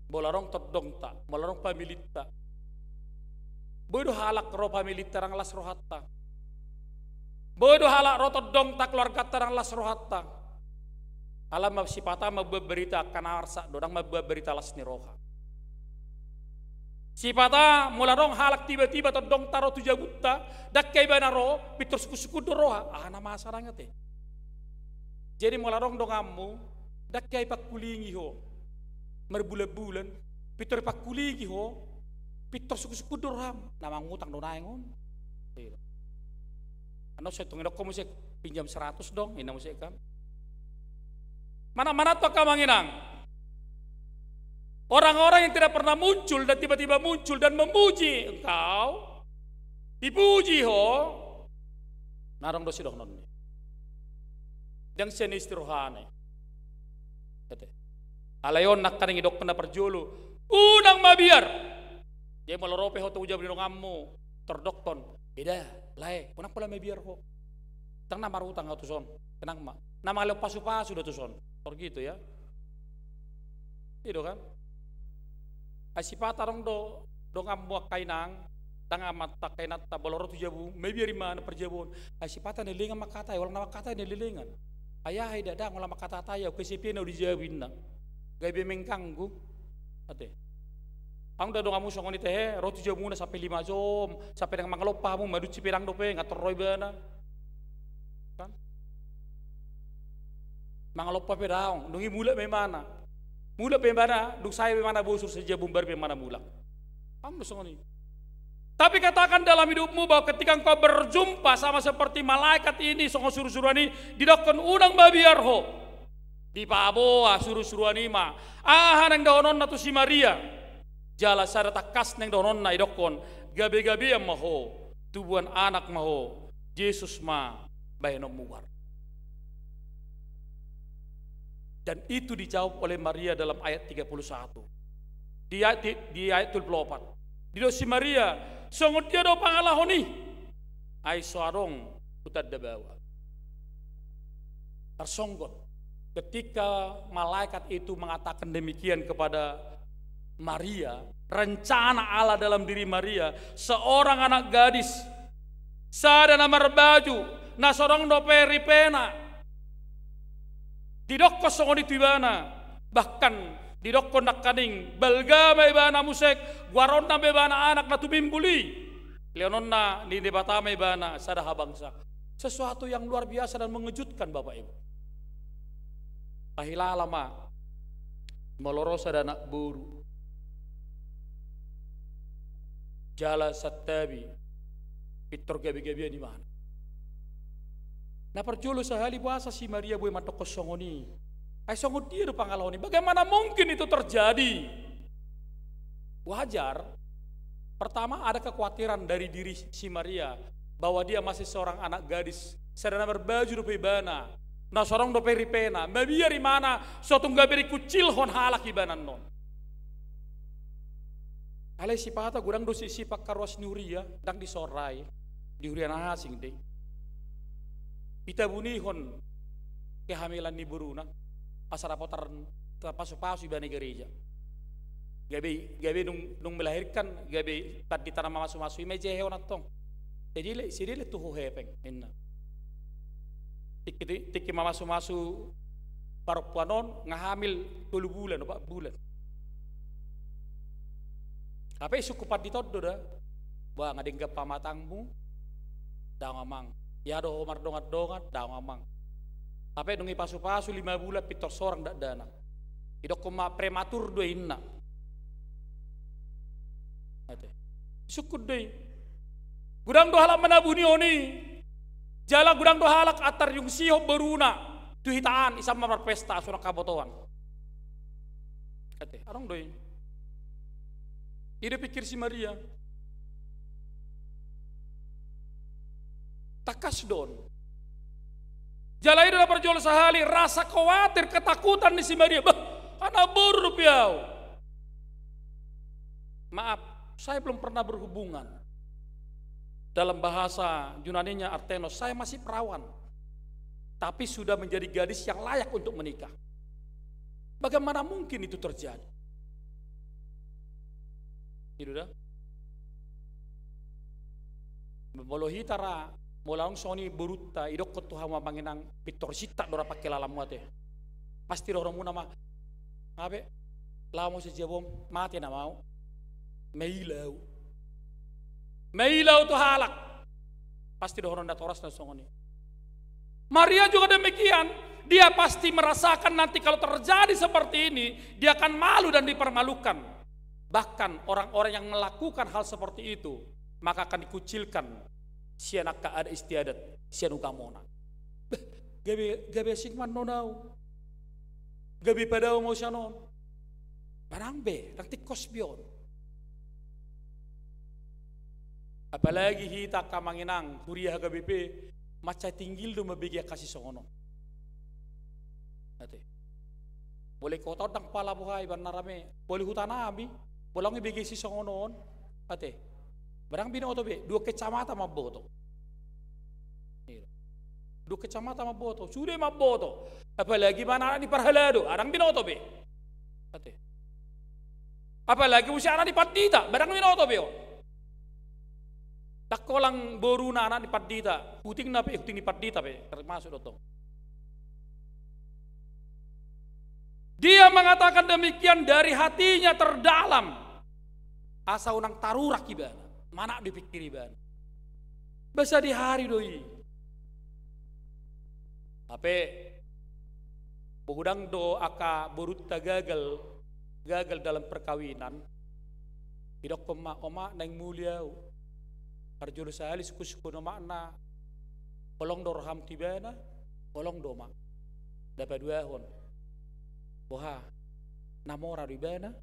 molo adong tondongta, molo adong familinta. Boi do halak ro familinta ndang las rohanta. Boi do halak ro tondongta, keluarganta ndang las rohanta. Ala ma sipata mambuat barita angka na arsak do, ndang mambuat barita las ni roha. Sipata molo adong halak tiba-tiba tondongta ro tu jabunta, ndang hea ibana ro, pintor sungkun-sungkun do roha, aha na masa nang ate. Jadi molo adong donganmu, ndang hea ipangkulingi ho. Marbulan-bulan, pintor ipangkulingi ho, pintor sungkun-sungkun do roham, na mangutang do naeng on. Iya. Annon sai tung idokkon muse pinjam seratus dong, ninna muse kan. Manat-manat ho angka amang inang. Orang-orang yang tidak pernah muncul dan tiba-tiba muncul dan memuji engkau, dipuji ho, na adong do sidohononni. Ndang sian istri rohana i. Ate. Alai on nangkaning idokkon na parjolo, unang mabiar. Jadi molo ro pe ho tu jabu ni donganmu, tor dokkon, eda, lae, unang pola mabiar ho. Ndang na marutang au tuson, tenang ma. Na mangalehon pasu-pasu do tuson. Tor gitu ya. I do kan? Ai sipata adong do donganmu angka inang, ndang amanta angka inanta, molo ro tu jabu, mabiar ibana parjabu on. Ai sipata na lelengan mangkatai, holan na mangkatai na lelengan. Ai aha i, ndang, ndang holan mangkatai au, kesepian au di jabu, ninna. Gabe mengganggu. Ate. Adong do donganmu songon i tehe, ro tu jabuna sampe lima jom, sampe ndang mangalompa hamu, madunsi pe ndang dope, nga tor ro ibana. Kan? Mangalompa pe daong, dung i mulak ma imana. Mulak pe imana, dung sae pe imana bosur sian jabu, baru pe imana mulak. Adong do songon i. Tapi katakan dalam hidupmu bahwa ketika engkau berjumpa sama seperti malaikat ini, songon surusuruan i, didokkon unang mabiar ho. Dipaboa surusuruan i ma aha naeng dohononna tu si Maria. Jala sada tangkas naeng dohononna, idokkon, gabe-gabean ma ho, tubuan anak ma ho, Jesus ma bahenonmu goarna. Dan itu dijawab oleh Maria dalam ayat tiga puluh satu. Di ayat, di, di ayat dua puluh empat. Didok si Maria, songon dia do pangalaho i, ai so adong hutanda baoa. Tarsonggot. Ketika malaikat itu mengatakan demikian kepada Maria, rencana Allah dalam diri Maria, seorang anak gadis, sada na marbaju, na so adong dope ripena. Didokkon songon i tu ibana, bahkan didokkon nangkaning, balga ma ibana muse, goaronna ma ibana anak na tumimbul i. Lehononna ni Debata ma ibana sada habangsa. Sesuatu yang luar biasa dan mengejutkan, Bapak Ibu. Tahilala ma, molo ro sada anak boru, jala santabi, pintor gabe-gabean ibana. Na parjolo sahali, boasa si Maria boi mandokkon songon i? Ai songon dia do pangalaho ni? Bagaimana mungkin itu terjadi? Wajar. Pertama, ada kekhawatiran dari diri si Maria bahwa dia masih seorang anak gadis, sada na marbaju dope ibana, na so adong dope ripena, mabiar ibana, so tung gabe dikucilhon halak ibana annon. Alai sipata godang do sisipat karuas ni huria, ndang di son ra i, di huria na asing do i. Ditabunihon kehamilan ni boruna, asa dapotan tarpasu-pasu ibana i gareja. Gabe, gabe dung, dung melahirkan, gabe pandita na mamasu-masu, i ma jehehon antong. Jadi le, sidi le tuhu hepeng, ninna. Tingki, tingki mamasu-masu parompuan on, nga hamil tolu bulan, opat bulan. Hape isungkun pandita on do da, boha, nga denggan pamatangmu? Daong, amang. Ia do ho mardongan-dongan? Daong, amang. Hape dung ipasu-pasu lima bulan, pintor sorang dakdanak. Didokkon ma prematur do i, ninna. Ate. Isungkun do i. Godang do halak manabunihon i. Jala godang do halak antar diungsihon boruna tu hita an, i sian ma marpesta, asa unang habotoan. Ate, adong do i. I do pikir si Maria. Tangkas do on. Jala i do na parjolo sahali, rasa khawatir, ketakutan ni si Maria. Bah, anak boru dope au. Maaf, saya belum pernah berhubungan. Dalam bahasa Yunaninya artenos, saya masih perawan. Tapi sudah menjadi gadis yang layak untuk menikah. Bagaimana mungkin itu terjadi? I do da. Molo hita ra, molo adong songon i borunta, didokkon tu hamu amang inang, pintor sintak do ra pangkilalanmu ate. Pasti dohononmuna ma, nga be, laho ma au sian jabu on, mate nama au. Maila au. Maila au tu halak. Pasti dohonon natorasna songon i. Maria juga demikian. Dia pasti merasakan nanti kalau terjadi seperti ini, dia akan malu dan dipermalukan. Bahkan orang-orang yang melakukan hal seperti itu, maka akan dikucilkan sian angka adat istiadat, sian ugamona. Bah, gabe, gabe asing ma annon au. Gabe padao ma au sian on. Barang be, ndang tingkos be on. Apalagi hita angka amang inang, huria H K B P, mansai tinggil do mambege angka sisongon on. Ate. Molo ingkon hutondang pala boha, iban na rame. Molo huta nami, molo adong ibege sisongon on. Ate. Barang binoto be, dua kecamatan mamboto. Iya. Dua kecamatan mamboto, sude mamboto. Apalagi ma anak ni parhalado, ndang binoto be. Ate. Apalagi muse anak ni pandita, ndang binoto be on. Ndang holan boruna anak ni pandita, hutingna pe, huting ni pandita pe, termasuk do tong. Dia mengatakan demikian dari hatinya terdalam. Asa unang tarurak ibana, manat do dipikir ibana. Ba sadihari do i. Hape, godang do angka borunta gagal, gagal dalam perkawinan. Didokkon ma, omak, naeng muli au. Parjolo sahali sungkun-sungkun omakna, holong do roham tu ibana? Holong do, omak. Na paduahon, boha, na mora do ibana?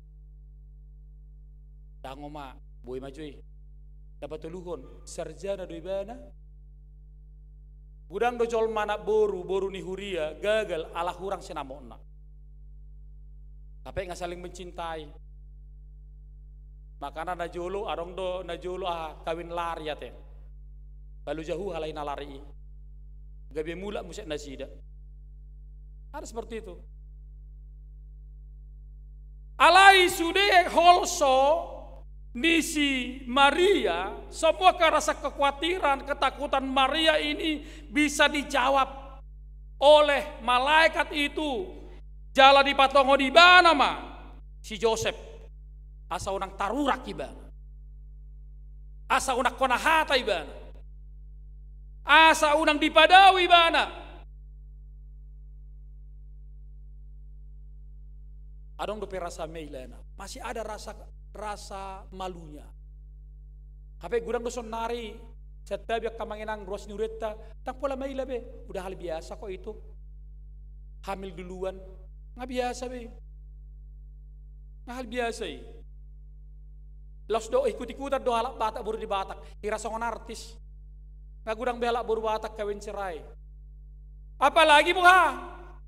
Ndang, omak, boi ma jo i. Na patoluhon, sarjana do ibana? Godang do jolma anak boru, boru ni huria, gagal ala hurang sinamotna. Hape nga saling mencintai. Makana najolo, adong do najolo aha, kawin lari ate. Paloja huhut halai na lari i. Gabe mulak muse nasida. Ada seperti itu. Alai sude holso ni si Maria, semua rasa kekhawatiran, ketakutan Maria ini bisa dijawab oleh malaikat itu. Jala dipatongon ibana ma si Josep, asa unang tarurak ibana. Asa unang hona hata ibana. Asa unang dipadao ibana. Adong dope rasa mailana. Masih ada rasa, rasa malunya. Hape godang do saonnari, santabi angka amang inang, ruas ni hurianta, ndang pola maila be, udah hal biasa kok itu. Hamil duluan, nga biasa be. Nga hal biasa i. Laos do ikut-ikutan do halak Batak, boru ni Batak. Hira songon artis. Nga godang be halak boru Batak kawin cerai. Apalagi boha,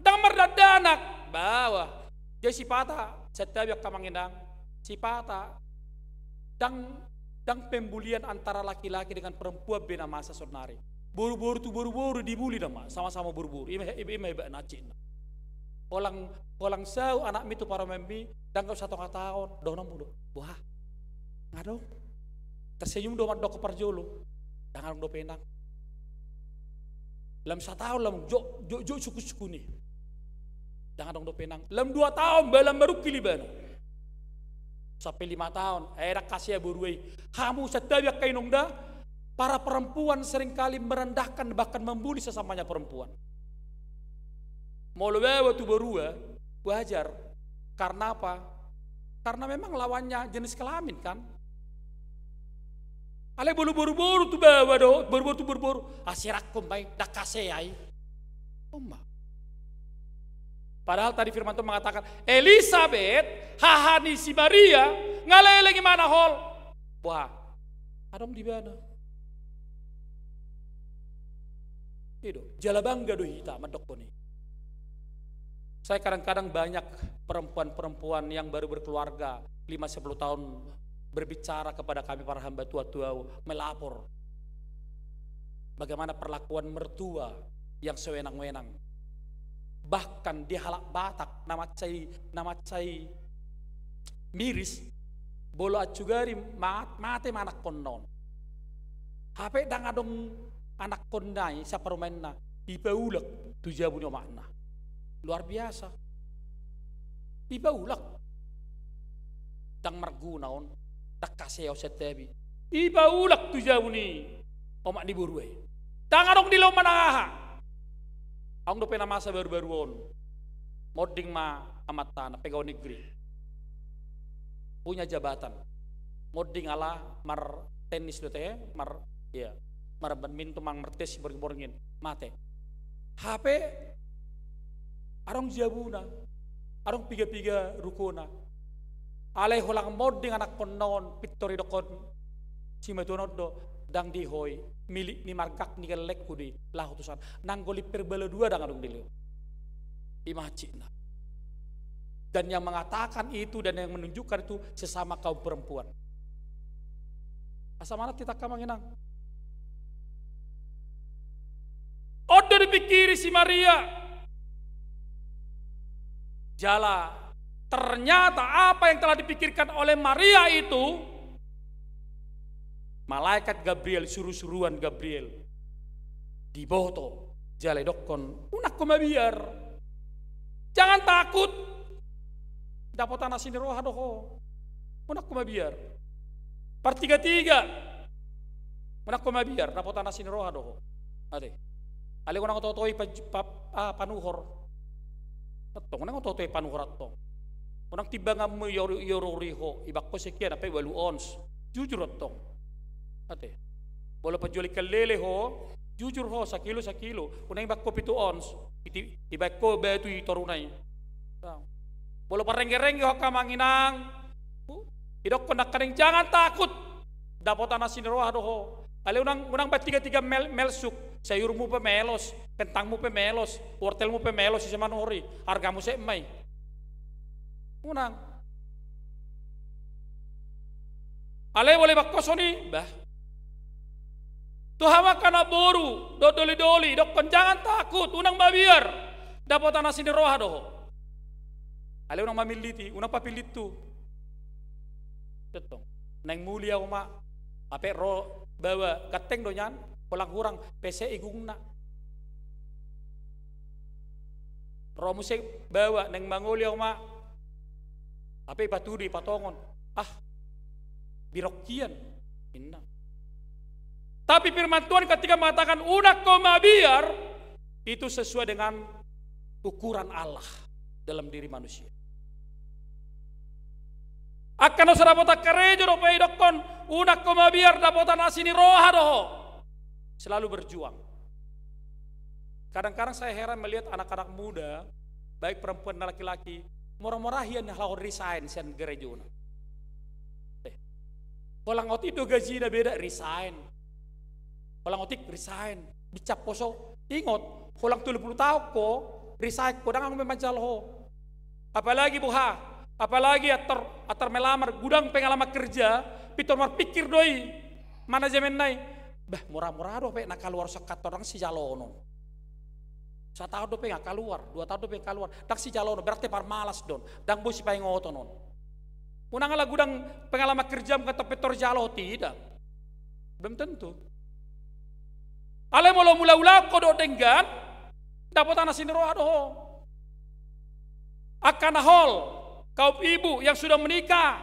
ndang mardandanak. Bawa. Jadi sipata, santabi angka amang inang, sipata, ndang, ndang pembulian antara laki-laki dengan perempuan be na masa saonnari. Boru-boru tu boru-boru dibuli nama, sama-sama boru-boru. Ima, ima, ima hebatna hansit na. Holang, holang saut anakmi tu parumaenmi, ndang gok satonga taon, dohononmu do. Boha. Nga adong. Tersenyum do mandok parjolo. Ndang adong dope nang. Lam sataon lam jok, jok, jok sukun-sukun i. Ndang adong dope nang. Lam dua taon, ba lam marungkil ibana. Sampe lima taon, eh, ndang hasea boru i. Hamu santabi angka inong da, para perempuan seringkali merendahkan bahkan membuli sesamanya perempuan. Molo baoa tu borua, wajar. Karena apa? Karena memang lawannya jenis kelamin kan. Alai molo boru-boru tu baoa do, boru-boru tu boru-boru. Ah, sirangkon ma i, ndang hasea i. Oma. Padahal tadi firman Tuhan mengatakan, Elisabet, haha ni si Maria, nga leleng ibana hol. Boha. Adong di ibana. I do, jala bangga do hita mandokkon i. Saya kadang-kadang banyak perempuan-perempuan yang baru berkeluarga, lima sepuluh tahun berbicara kepada kami para hamba Tuhan, tuau melapor bagaimana perlakuan mertua yang sewenang-wenang. Bahkan di halak Batak, na mansai, na mansai miris, molo ansugari ma-, mate ma anakkonna on. Hape ndang adong anakkonna i saparumaenna, dipaulak tu jabu ni omakna. Luar biasa. Dipaulak. Ndang marguna on, ndang hasea on santabi. Dipaulak tu jabu ni omak ni boru i. Ndang adong dilehon manang aha. Adong dope na masa baru-baru on. Monding ma amantana, pegawai negeri. Punya jabatan. Monding ala martenis do te, mar, iya, marbadminton, mang martenis borngin-borngin. Mate. Hape adong jabuna, adong piga-piga rukona. Alai holan monding anakkonna on, pintor didokkon simatuana on do, ndang di ho i, milik ni margak ni gellengku do i, laho tu sana. Nang gol i per bola dua ndang adong dilehon. Ima hansit na. Dan yang mengatakan itu dan yang menunjukkan itu sesama kaum perempuan. Asa manat hita angka amang inang. On do dipikiri si Maria. Jala ternyata apa yang telah dipikirkan oleh Maria itu malaikat Gabriel, suru-suruan Gabriel. Diboto, jala didokkon, unang ho mabiar. Jangan takut. Dapotan asi ni roha do ho. Unang ho mabiar. Partiga-tiga. Unang ho mabiar, dapotan asi ni roha do ho. Ate. Alai unang oto-otoi pa-, pa-, ah, panuhor. Antong, unang oto-otoi panuhor antong. Unang timbanganmu ior-, iorori ho, ibaen ho sekian, ampe ualu ons. Jujur antong. Ate. Molo panjual ikan lele ho, jujur ho, sakilo, sakilo. Unang ibaen ho pitu ons. Iti-, ibaen ho batu i toruna i. Molo parengge-rengge ho angka amang inang. Idokkon nangkaning jangan takut. Dapotan asi ni roha do ho. Alai unang, unang baen tiga-tiga mel-, melsuk. Sayurmu pe melos, kentangmu pe melos, wortelmu pe melos, ise manuhor i. Argamu set ma i. Unang. Alai molo ibaen ho songon i, bah. Tu hamu angka anak boru, dohot doli-doli, idokkon jangan takut, unang mabiar. Dapotan asi ni roha do ho. Alai unang mamilliti, unang papillit tu. Antong. Naeng muli ahu ma, hape ro baoa, ganteng do nian, holan hurang, pesek igungna. Ro muse baoa, naeng mangoli ahu ma, hape ipatudu, ipatongon. Ah, birok hian, ninna. Tapi firman Tuhan ketika mengatakan, "Unang ho mabiar," itu sesuai dengan ukuran Allah dalam diri manusia. Angka na so dapotan karejo dope idokkon, "Unang ho mabiar, dapotan asi ni roha do ho." Selalu berjuang. Kadang-kadang saya heran melihat anak-anak muda, baik perempuan dan laki-laki, mora-mora hian laho resign sian garejona. Eh, holan otik do gajina, beda resign. Holan otik resign. Bincang poso, ingot, holan tolu pulu taon ho, resign ho, ndang adong be manjalo ho. Apalagi boha, apalagi antar, antar melamar, godang pengalaman kerja, pintor marpikir do i manajemenna i. Bah, mora-mora dope na kaluar sian kantor ndang sijalonon. Sataon dope nga kaluar, dua taon dope nga kaluar, ndang sijalonon, berarti parmalas do on, ndang boi sipaingoton on. Unang ala godang pengalaman kerja nga pintor jalo ho, tidak. Belum tentu. Alai molo mula-mula ho do denggan, dapotan asi ni roha do ho. Angka na hol, kaum ibu yang sudah menikah,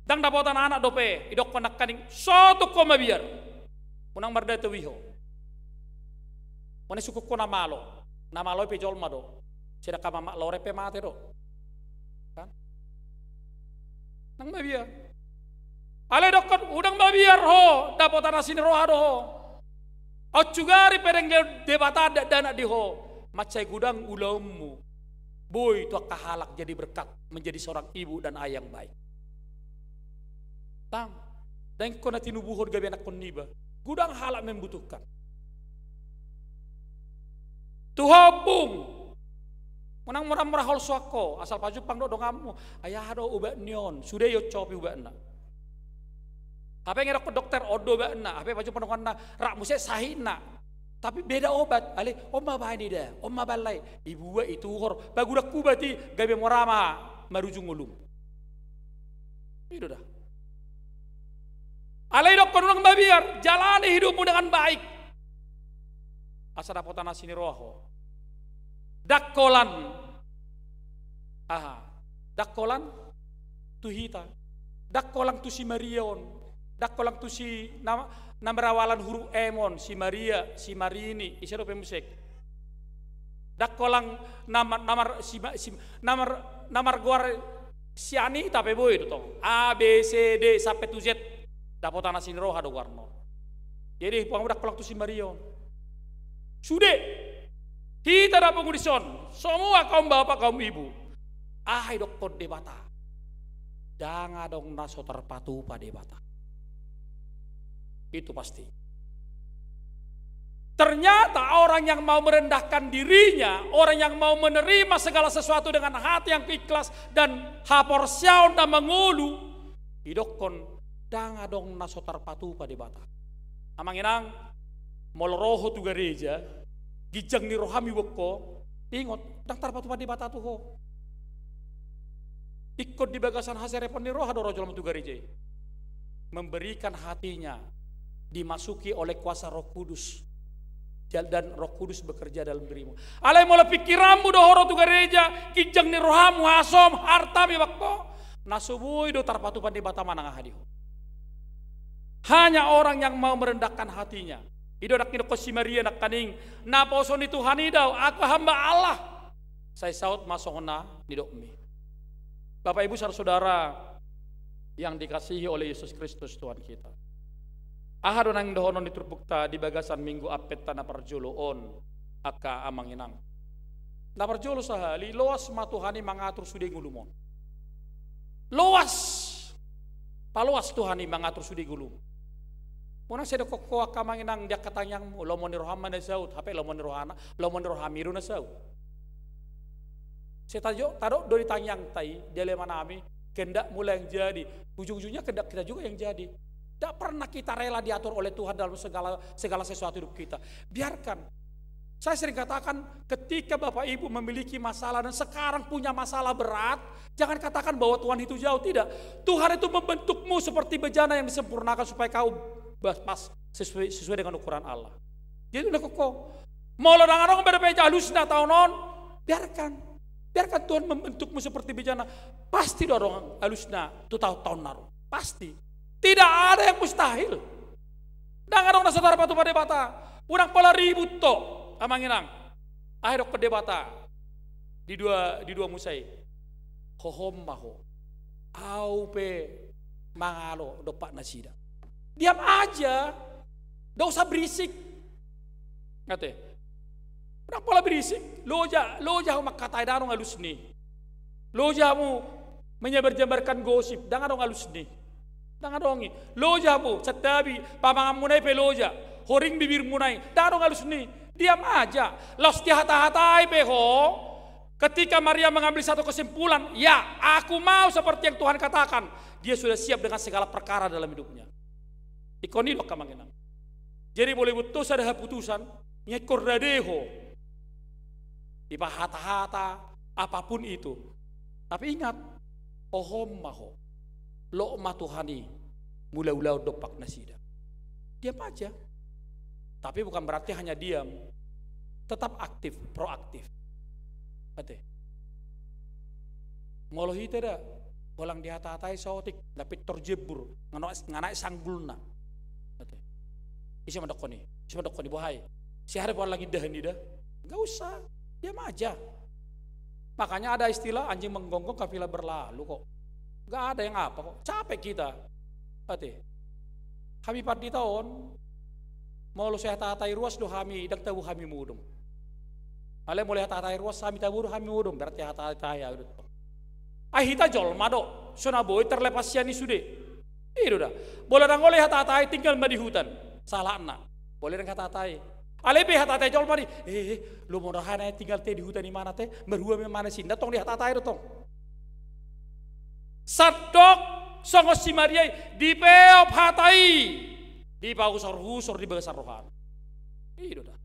ndang dapotan anak dope, idokkon nangkaning, "Sotung ho mabiar. Unang mardato i ho. Unang sungkun ho na malo." Na malo i pe jolma do. Sedangkan mamak loreng pe mate do. Kan? Unang mabiar. Alai idokkon, "Unang mabiar ho, dapotan asi ni roha do ho. Aut sugari pe denggan Debata dakdanak di ho, mansai godang ulaonmu. Boi tu angka halak jadi berkat, menjadi seorang ibu dan ayah yang baik." Tang, dengkon na tinubuhon gabe anakkon niba. Godang halak membutuhkan. Tu ho ompung. Unang mora-mora holsoan ho, asal pajumpang do donganmu. Ai aha do ubat ni on, sude i oncopi ubatna. Hape nga idokkon dokter, on do ubatna, hape pajumpang donganna, rap muse sahitna. Tapi beda obat, alai on ma baen i da, on ma baen lai. Dibuat, dituhor, pagodang ubat i, gabe mora ma marujung ngolum. I do da. Alai idokkon unang mabiar, jalani hidupmu dengan baik. Asa dapotan asi ni roha ho. Ndang holan. Aha. Ndang holan tu hita. Ndang holan tu si Maria on. Ndang holan tu si na, na marawalan huruf M on, si Maria, si Marini, ise dope muse. Ndang holan na mar, na mar, si, si, na mar, na margoar si Anita pe boi do tong. A, B, C, D, sampe tu Z. Dapotan asi ni roha do goarna on. Jadi, puang, ndang holan tu si Maria on. Sude. Hita do pungu dison. Semua kaum bapak, kaum ibu. Aha idokkon Debata? Ndang adong na so tarpatupa Debata. Itu pasti. Ternyata orang yang mau merendahkan dirinya, orang yang mau menerima segala sesuatu dengan hati yang ikhlas dan haporseaon na mangolu, idokkon ndang adong na so tarpatupa Debata. Amang inang, molo ro ho tu gareja, ginjang ni roham iboan ho, ingot, ndang tarpatupa Debata tu ho. Ingkon di bagasan haserepon ni roha do ro jolma tu gareja i. Memberikan hatinya, dimasuki oleh kuasa Roh Kudus. Jal-, dan Roh Kudus bekerja dalam dirimu. Alai molo pikiranmu do ho ro tu gareja, ginjang ni rohamu, hasom, hartam iboan ho, na so boi do tarpatupa Debata manang aha di ho. Hanya orang yang mau merendahkan hatinya. I do ndang idokkon si Maria nangkaning, naposo ni Tuhan i do au, aku hamba Allah. Sai saut ma songon na nidokmi. Bapak, Ibu, saudara yang dikasihi oleh Yesus Kristus Tuhan kita. Aha do naeng dohonon ni turpukta di bagasan Minggu Adventa na parjolo on, angka amang inang? Na parjolo sahali, loas ma Tuhan i mangatur sude ngolum on. Loas. Paloas Tuhan i mangatur sude ngolum. Unang sai didokkon ho angka amang inang di angka tangiangmu, lomo ni roham ma na saut, hape lomo ni rohana, lomo ni rohami do na saut. Sai tajo-, tadok do di tangiangta i, di alemanami, kehendakmu lah yang jadi. Ujung-ujungnya kehendak kita juga yang jadi. Tidak pernah kita rela diatur oleh Tuhan dalam segala, segala sesuatu hidup kita. Biarkan. Saya sering katakan, ketika Bapak Ibu memiliki masalah dan sekarang punya masalah berat, jangan katakan bahwa Tuhan itu jauh. Tidak. Tuhan itu membentukmu seperti bejana yang disempurnakan supaya kau pas, pas sesuai, sesuai dengan ukuran Allah. Jadi, udah kokoh. Molo ndang adong be dope alusna taon on, biarkan. Biarkan Tuhan membentukmu seperti bejana. Pasti do adong alusna tu taon-taon na ro. Pasti. Tidak ada yang mustahil. Ndang adong na so tarpatupa Debata. Unang pola ribut ho, amang inang. Aha didokkon Debata di dua, di dua Musa i? Hohom ma ho. Ahu pe mangalo dompak nasida. Diam aja. Ndak usah berisik. Ate. Unang pola berisik. Loja, loja hamu mangkatai, ndang adong alusna i. Loja hamu menyebar-nyebarkan gosip, ndang adong alusna i. Ndang adong i. Loja hamu, santabi, pamanganmuna i pe loja. Horing bibirmuna i, ndang adong alusna i. Diam aja. Laos dihata-hatai pe ho. Ketika Maria mengambil satu kesimpulan, "Ya, aku mau seperti yang Tuhan katakan." Dia sudah siap dengan segala perkara dalam hidupnya. Ingkon i do, amang inang. Jadi molo dibuat ho sada haputusan, ingkon rade ho. Dipahata-hata, apapun itu. Tapi ingat, hohom ma ho. Look ma Tuhan i mangula-ulaon dompak nasida. Diam aja. Tapi bukan berarti hanya diam. Tetap aktif, proaktif. Ate. Molo hita da, holan dihata-hatai saotik, nda pintor jembur, nga naek, nga naek sanggulna. Ate. Ise mandokkon i? Ise mandokkon i, boha i? Sihari pe holan indahan i da. Nggak usah, diam aja. Makanya ada istilah anjing menggonggong kafilah berlalu kok. Nggak ada yang apa kok. Capek kita. Ate. Hami pandita on, molo so hata-hatai ruas do hami, ndang tabo hami modom. Alai molo hata-hatai ruas hami, tabo do hami modom, berarti hata-hatai ahu do. Ai hita jolma do, so na boi terlepas sian i sude. I do da. Molo ndang olo hata-hatai, tinggal ma di hutan. Salahna. Molo ndang hata-hatai. Alai pe hata-hatai jolma do i, eh, eh, lomo rohana tinggal te di hutan i, mana te, marhua ma i, mana si, ndang tong dihata-hatai do tong. Sandok songon si Maria i, dipeop hata i, dipausor-usor di bagasan rohana. I do da.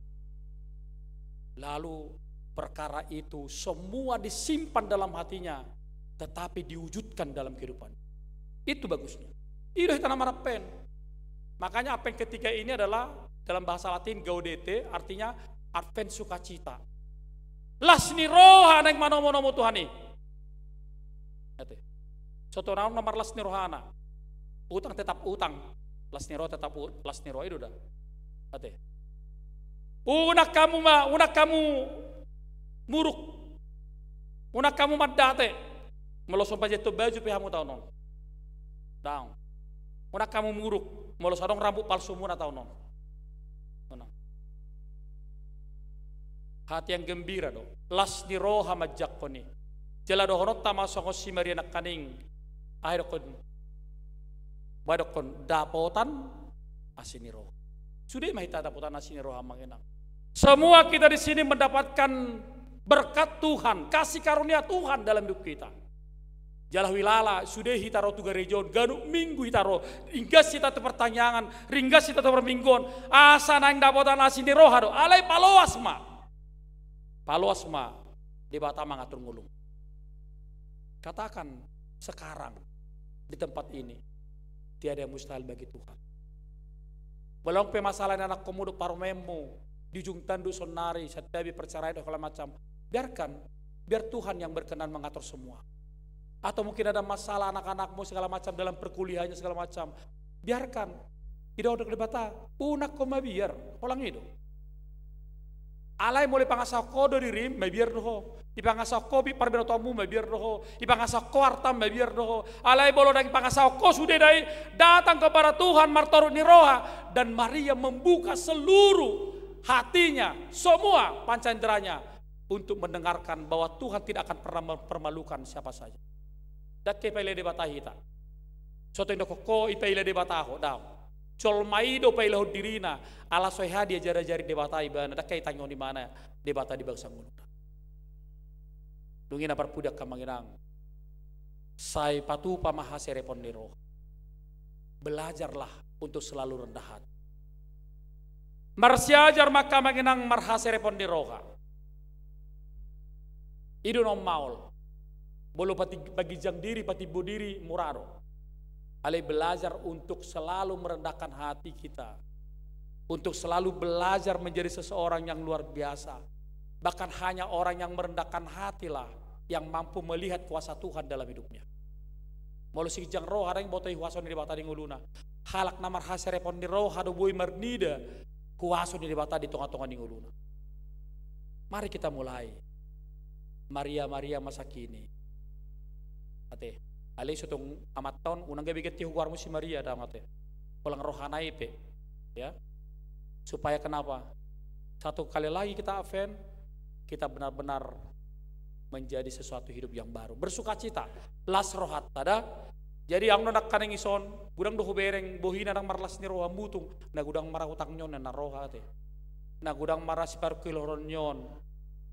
Lalu perkara itu semua disimpan dalam hatinya, tetapi diwujudkan dalam kehidupan. Itu bagusnya. I do hita na marapel. Makanya Advent ketiga ini adalah dalam bahasa Latin gaudete, artinya Advent sukacita. Las ni roha naeng manomo-nomo Tuhan i. Ate. Soto naung na marlas ni rohana. Utang tetap utang. Las ni roha tetap u-, las ni roha, i do da. Ate. Unang hamu ma, unang hamu muruk. Unang hamu mandate. Molo so pajeton baju pe hamu taon on. Daong. Unang hamu muruk. Molo so adong rambut palsumuna taon on. Unang. Hati yang gembira do. Las ni roha manjangkon i. Jala dohononta ma songon si Maria nangkaning. Aha didokkon? Boha didokkon? Dapotan asi ni roha. Sude ma hita dapotan asi ni roha, amang inang. Semua kita di sini mendapatkan berkat Tuhan, kasih karunia Tuhan dalam hidup kita. Jala huilala, sude hita ro tu gareja on, ganup minggu hita ro, ringgas hita tu partangiangan, ringgas hita tu parmingguon, asa naeng dapotan asi ni roha do, alai paloas ma. Paloas ma, Debata mangatur ngolum. Katakan sekarang, di tempat ini, tiada yang mustahil bagi Tuhan. Molo adong pe masalah ni anakkonmu dohot parumaenmu, di ujung tanduk saonari, santabi, perceraian, segala macam. Biarkan, biar Tuhan yang berkenan mengatur semua. Atau mungkin ada masalah anak-anakmu segala macam dalam perkuliahannya segala macam. Biarkan. I do didok Debata, unang ho mabiar, holan i do. Alai molo ipangasahon ho do dirim, mabiar do ho. Ipangasahon ho parbinotoanmu, mabiar do ho. Ipangasahon ho artam, mabiar do ho. Alai molo ndang ipangasahon ho sude da i, datang kepada Tuhan martoruk ni roha, dan Maria membuka seluruh hatinya, semua panca inderanya untuk mendengarkan bahwa Tuhan tidak akan pernah mempermalukan siapa saja. Ndang hea ipaila Debata hita. Sotung didok ho ipaila Debata ho, daong. Jolma i do pailahon dirina, ala so hea diajar-ajari Debata ibana, ndang hea itangihon ibana Debata di bagasan ngoluna. Dung i na parpudi, angka amang inang, sai patupa ma haserepon ni roha. Belajarlah untuk selalu rendah hati. Marsiajar ma, angka amang inang, marhaserepon ni roha. I do na ummaol. Molo pati-, paginjang diri, patimbo diri, mura do. Alai belajar untuk selalu merendahkan hati kita. Untuk selalu belajar menjadi seseorang yang luar biasa. Bahkan hanya orang yang merendahkan hatilah yang mampu melihat kuasa Tuhan dalam hidupnya. Molo siginjang roha, ndang diboto i huaso ni Debata di ngoluna. Halak na marhaserepon ni roha do boi marnida huaso ni Debata di tonga-tonga ni ngoluna. Mari kita mulai. Maria, Maria masa kini. Ate, alai so tung amanta on, unang gabe ganti hugoarmu si Maria, dang ate. Holan rohana i pe. Ya. Supaya kenapa? Satu kali lagi kita Advent, kita benar-benar menjadi sesuatu hidup yang baru. Bersukacita, las rohanta da. Jadi ahu na nangkaning ison, godang do hubereng bohina ndang marlas ni roha, mutung, na godang ma ra hutang ni on na roha ate. Na godang ma ra siparungkilhonon ni on.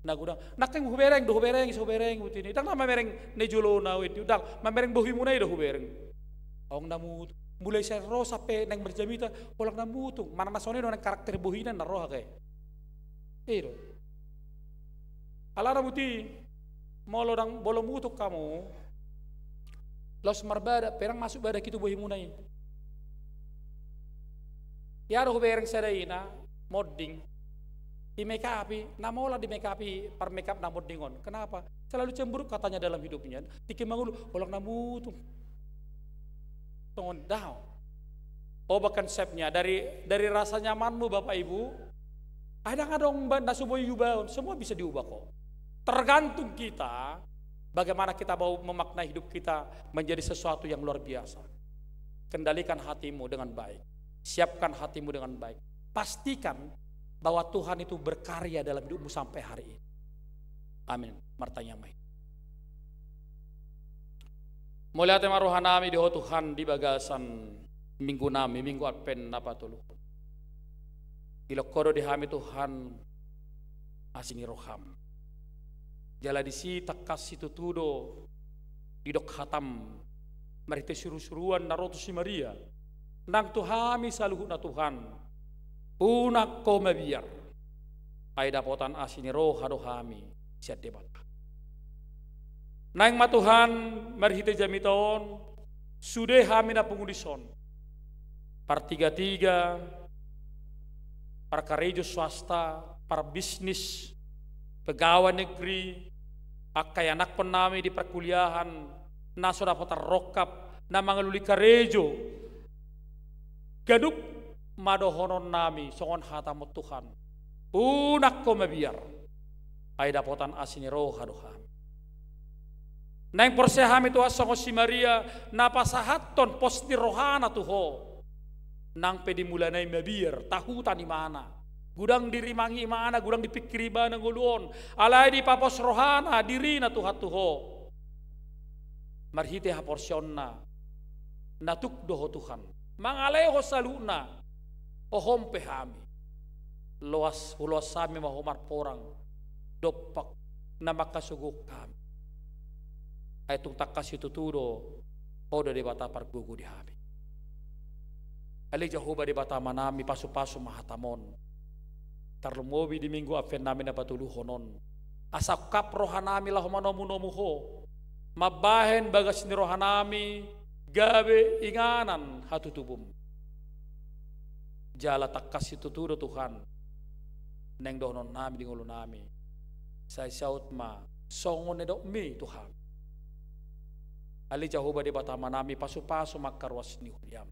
Na godang, nangkaning hubereng do, hubereng, so hubereng, butini. Ndang na mamereng na i jolona, wedi, ndang, mamereng bohimuna i do hubereng. Ahu na mutung. Mulai sian ro sampe naeng marjamita, holan na mutung. Manang na songon i do naeng karakter bohina na roha ke. I do. Alana buti, molo ndang, molo mutung hamu, laos marbadak pe ndang masuk badak i tu bohimuna i. Ia do hubereng sada ina, monding. Di make up i, na mola di make up i, par make up na monding on. Kenapa? Selalu cemburut katanya dalam hidupnya. Tingki mangolu, holan na mutung. Songon dao. Oh, bahkan konsepnya dari, dari rasa nyamanmu Bapak Ibu, ai ndang adong ba-, na so boi diubaon, semua bisa diubah kok. Tergantung kita, bagaimana kita mau memaknai hidup kita menjadi sesuatu yang luar biasa. Kendalikan hatimu dengan baik. Siapkan hatimu dengan baik. Pastikan bahwa Tuhan itu berkarya dalam hidupmu sampai hari ini. Amin. Martangiang ma hita. Mauliate ma rohanami di Ho Tuhan di bagasan minggu nami, minggu Advent na patoluhon. Dilehon Ho do di hami Tuhan asi ni roham. Jala disi tangkas situtu do didok hatam marhite surusuruan na ro tu si Maria. Nang tu hami saluhutna Tuhan, unang Ho mabiar. Ai dapotan asi ni roha do hami sian Debata. Naeng ma Tuhan marhite jamita on, sude hami na pungu dison. Partigatiga, parkarejo swasta, parbisnis, pegawai negeri, angka ianakhon nami di parkuliahan, na so dapotan rongkap, na mangalului karejo, ganup ma dohonon nami songon hatam on Tuhan. Unang Ho mabiar. Ai dapotan asi ni roha do hami. Naeng porsea hami Tuhan songon si Maria, na pasahathon pos ni rohana tu Ho. Nang pe di mulana i mabiar, tahutan imana. Godang dirimangi imana, godang dipingkiri ibana ngolu on. Alai dipapos rohana, dirina Tuhan tu Ho. Marhite haporseaonna, na tuk do Ho Tuhan. Mangalehon saluhutna, hohom pe hami. Loas, huloas hami ma Ho marporang, dompak na mangkasogohon hami. Ai tung tangkas situtu do, Ho do Debata pargogo di hami. Ale Jahowa Debata Amanami, pasupasu ma hatam on. Tarlumobi di minggu Advent nami na patoluhon on. Asa ungkap rohanami laho manomunomu Ho. Mambahen bagas ni rohanami gabe inganan hatutubum. Jala tangkas situtu do Tuhan, naeng dohononnami di ngolunami. Sai saut ma songon na nidokmi Tuhan. Ale Jahowa Debata Amanami, pasupasu ma angka ruas ni huriam.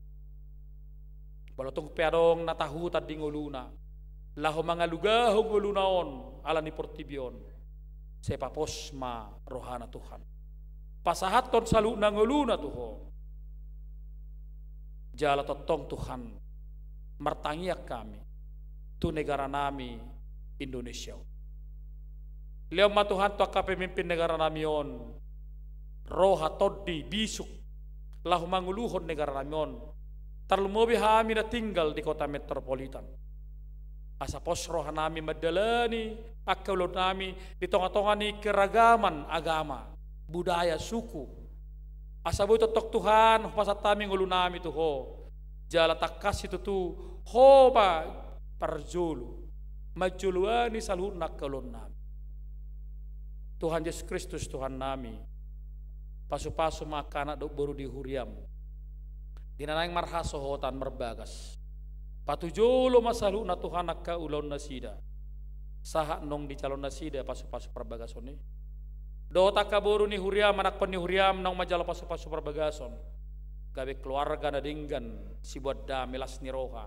Molo tung pe adong na tahutan di ngoluna, laho mangalugahon ngoluna on ala ni portibi on, sai papos ma rohana Tuhan. Pasahathon saluhutna ngoluna tu Ho. Jala tongtong Tuhan, martangiang hami tu negaranami Indonesia on. Lehon ma Tuhan tu angka pemimpin negaranami on roha, tondi, bisuk, laho manguluhon negaranami on. Tarlumobi hami na tinggal di kota metropolitan. Asa pos rohanami mandalani angka ulaonnami di tongatonga ni keragaman agama, budaya, suku. Asa boi tongtong Tuhan hupasahat hami ngolunami tu Ho. Jala tangkas situtu Ho ma parjolo manjoloani saluhutna angka ulaonnami. Tuhan Jesus Kristus Tuhannami, pasupasu ma angka anak dohot boru di huriam, di na naeng marhasohotan marbagas. Patujolo ma saluhutna Tuhan angka ulaonnasida, sahat naung dijalo nasida pasupasu parbagason i. Dohot angka boru ni huriam, anakhon ni huriam naung manjalo pasupasu parbagason. gabe keluarga na denggan, sibuat dame, las ni roha.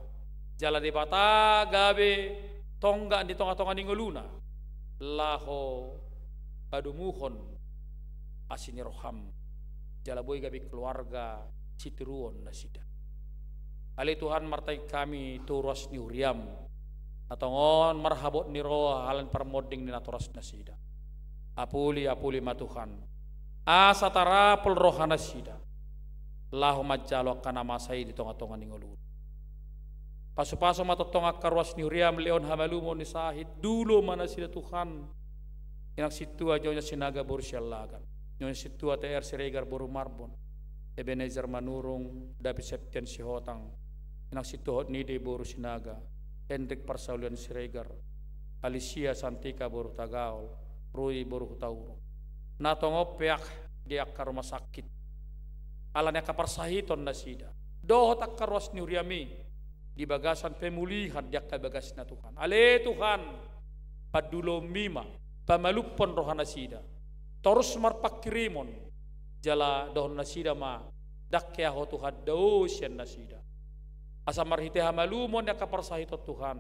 Jala Debata gabe tonggak di tonga-tonga ni ngoluna, laho padomuhon asi ni roham, jala boi gabe keluarga sitiruon nasida. Ale Tuhan, martangiang hami tu ruas ni huriam, na tongon marhabot ni roha ala ni parmonding ni natoras nasida. Apuli, apuli ma Tuhan, asa tarapul roha nasida, laho manjalo angka na masa i di tonga-tonga ni ngoluna. Pasu-pasu ma tongtong angka ruas ni huriam, lehon hamalumon ni sahit, dulo ma nasida Tuhan. Inang sintua Nyonya Sinaga boru Siallagan, Nyonya sintua T R Siregar boru Marbun, Ebenezer Manurung, David Septian Sihotang, inang sintua Hotnide boru Sinaga, Hendrik Parsaulian Siregar, Alicia Santika boru Tagaol, Rui boru Hutauruk. Na tongon peak di angka rumah sakit, ala ni angka parsahiton nasida, dohot angka ruas ni huriam i di bagasan pemulihan di angka bagasna Tuhan. Ale Tuhan, pandulonmi ma, pamalumhon roha nasida, torus marpanghirimon, jala dohon nasida ma, ndang hea Ho Tuhan dao sian nasida. Asa marhite hamalumon ni angka parsahiton Tuhan,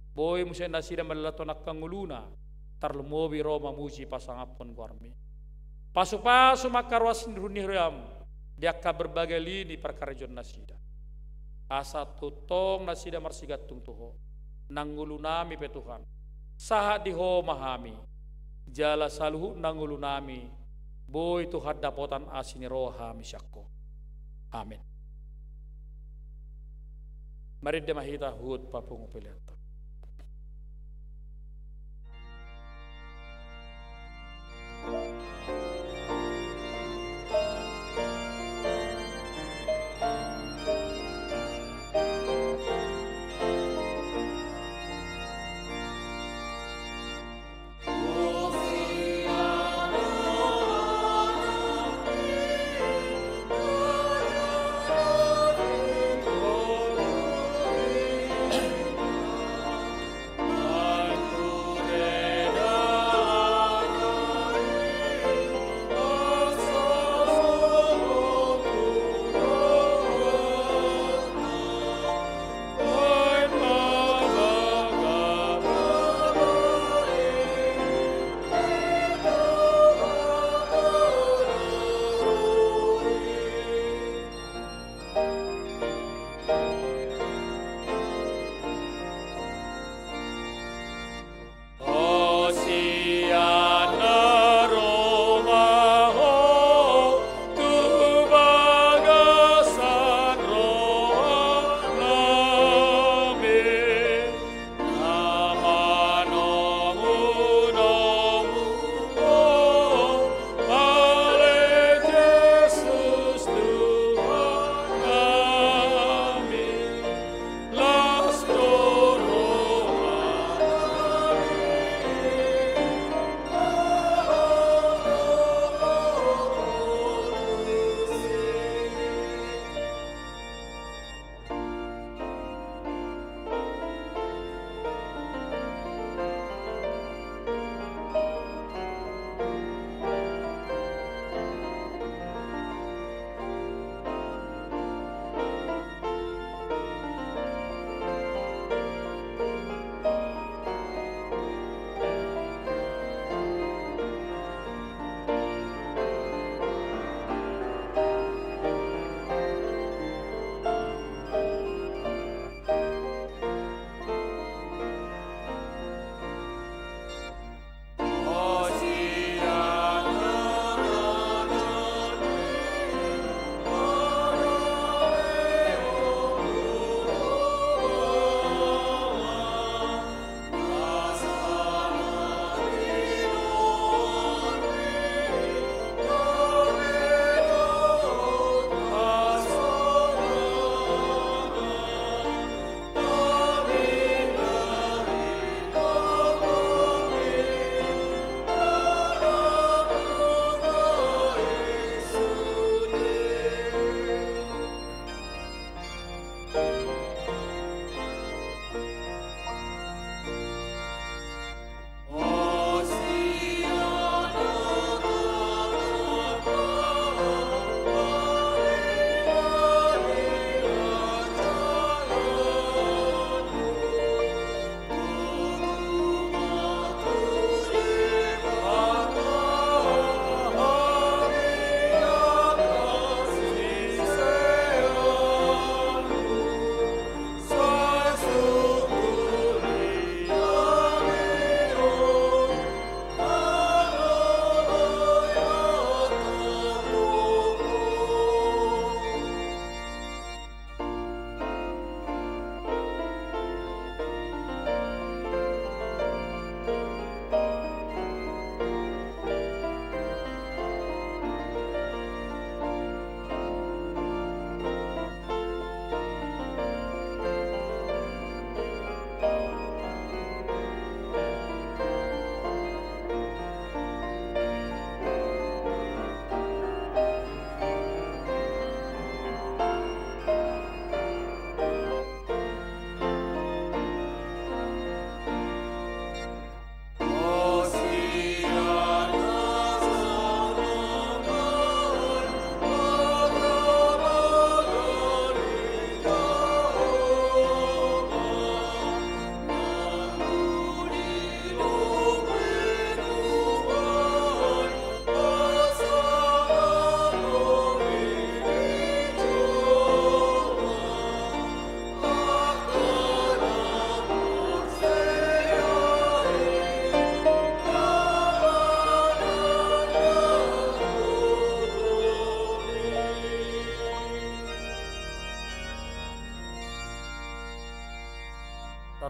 boi muse nasida mandalanhon angka ngoluna, tarlumobi ro mamuji pasangaphon goarmi. Pasu-pasu ma angka ruas ni huriam di angka berbagai lini parkarejoan nasida, asa tongtong nasida marsigantung tu Ho. Nang ngolunami pe Tuhan, sahat di Ho ma hami, jala saluhutna ngolunami boi Tuhan dapotan asi ni roha hami sian Ho. Amen. Marende ma hita huhut papungu pelean ta.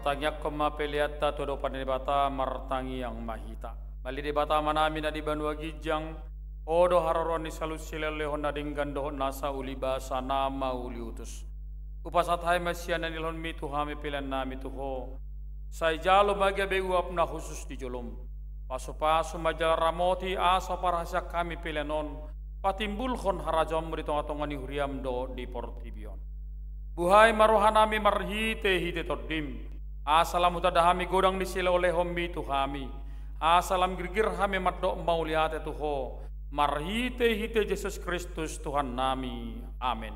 Tangiangkon ma peleanta tu adopan ni Debata. Martangiang ma hita. Malia Debata Amanami na di banua ginjang, Ho do haroroan ni saluhut silehonlehon na denggan dohot nasa ulibasa na mauliutus. Hupasahat hami ma sian na nilehonmi tu hami peleannami tu Ho. Sai jalo ma gabe uap na hushus di jolom. Pasupasu ma jala ramoti asa huparhaseang hami pelean on patimbulhon harajaonmu di tongatonga ni huriam dohot di portibi on. Buhai ma rohanami marhitehite Tondim, asa lam hutanda hami godang ni silehonlehonmi tu hami, asa lam girgir hami mandok mauliate tu Ho, marhitehite Jesus Kristus Tuhannami. Amen.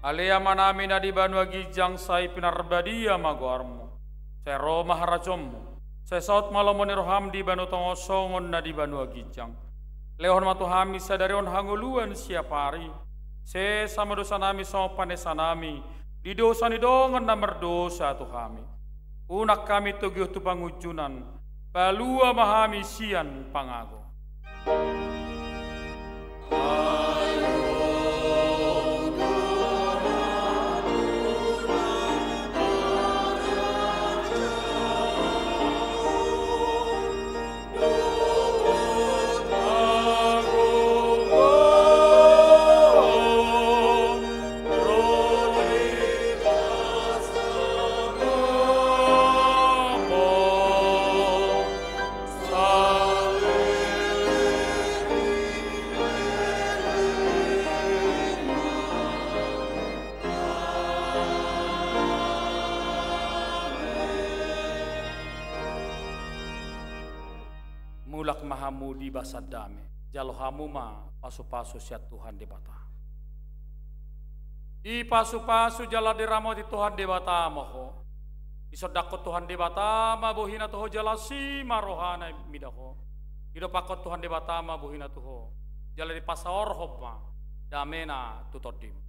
Ale Amanami na di banua ginjang, sai pinarbadia ma goarmu. Sai ro ma harajaonmu. Sai saut ma lomo ni roham di banua tonga on songon na di banua ginjang. Lehon ma tu hami sadari on hangoluan siapari. Sesa ma dosanami songon panesanami di dosa ni dongan na mardosa tu hami. Unang hami togihon tu pangunjunan, palua ma hami sian pangago. Mulak ma hamu di bagasan dame, jalo hamu ma pasupasu sian Tuhan Debata. Dipasupasu jala diramoti Tuhan Debata ma ho. Disondangkon Tuhan Debata ma bohina tu ho jala asi ma rohana mida ho. Didompakkon Tuhan Debata ma bohina tu ho jala dipasaorhon ma damena tu tondim.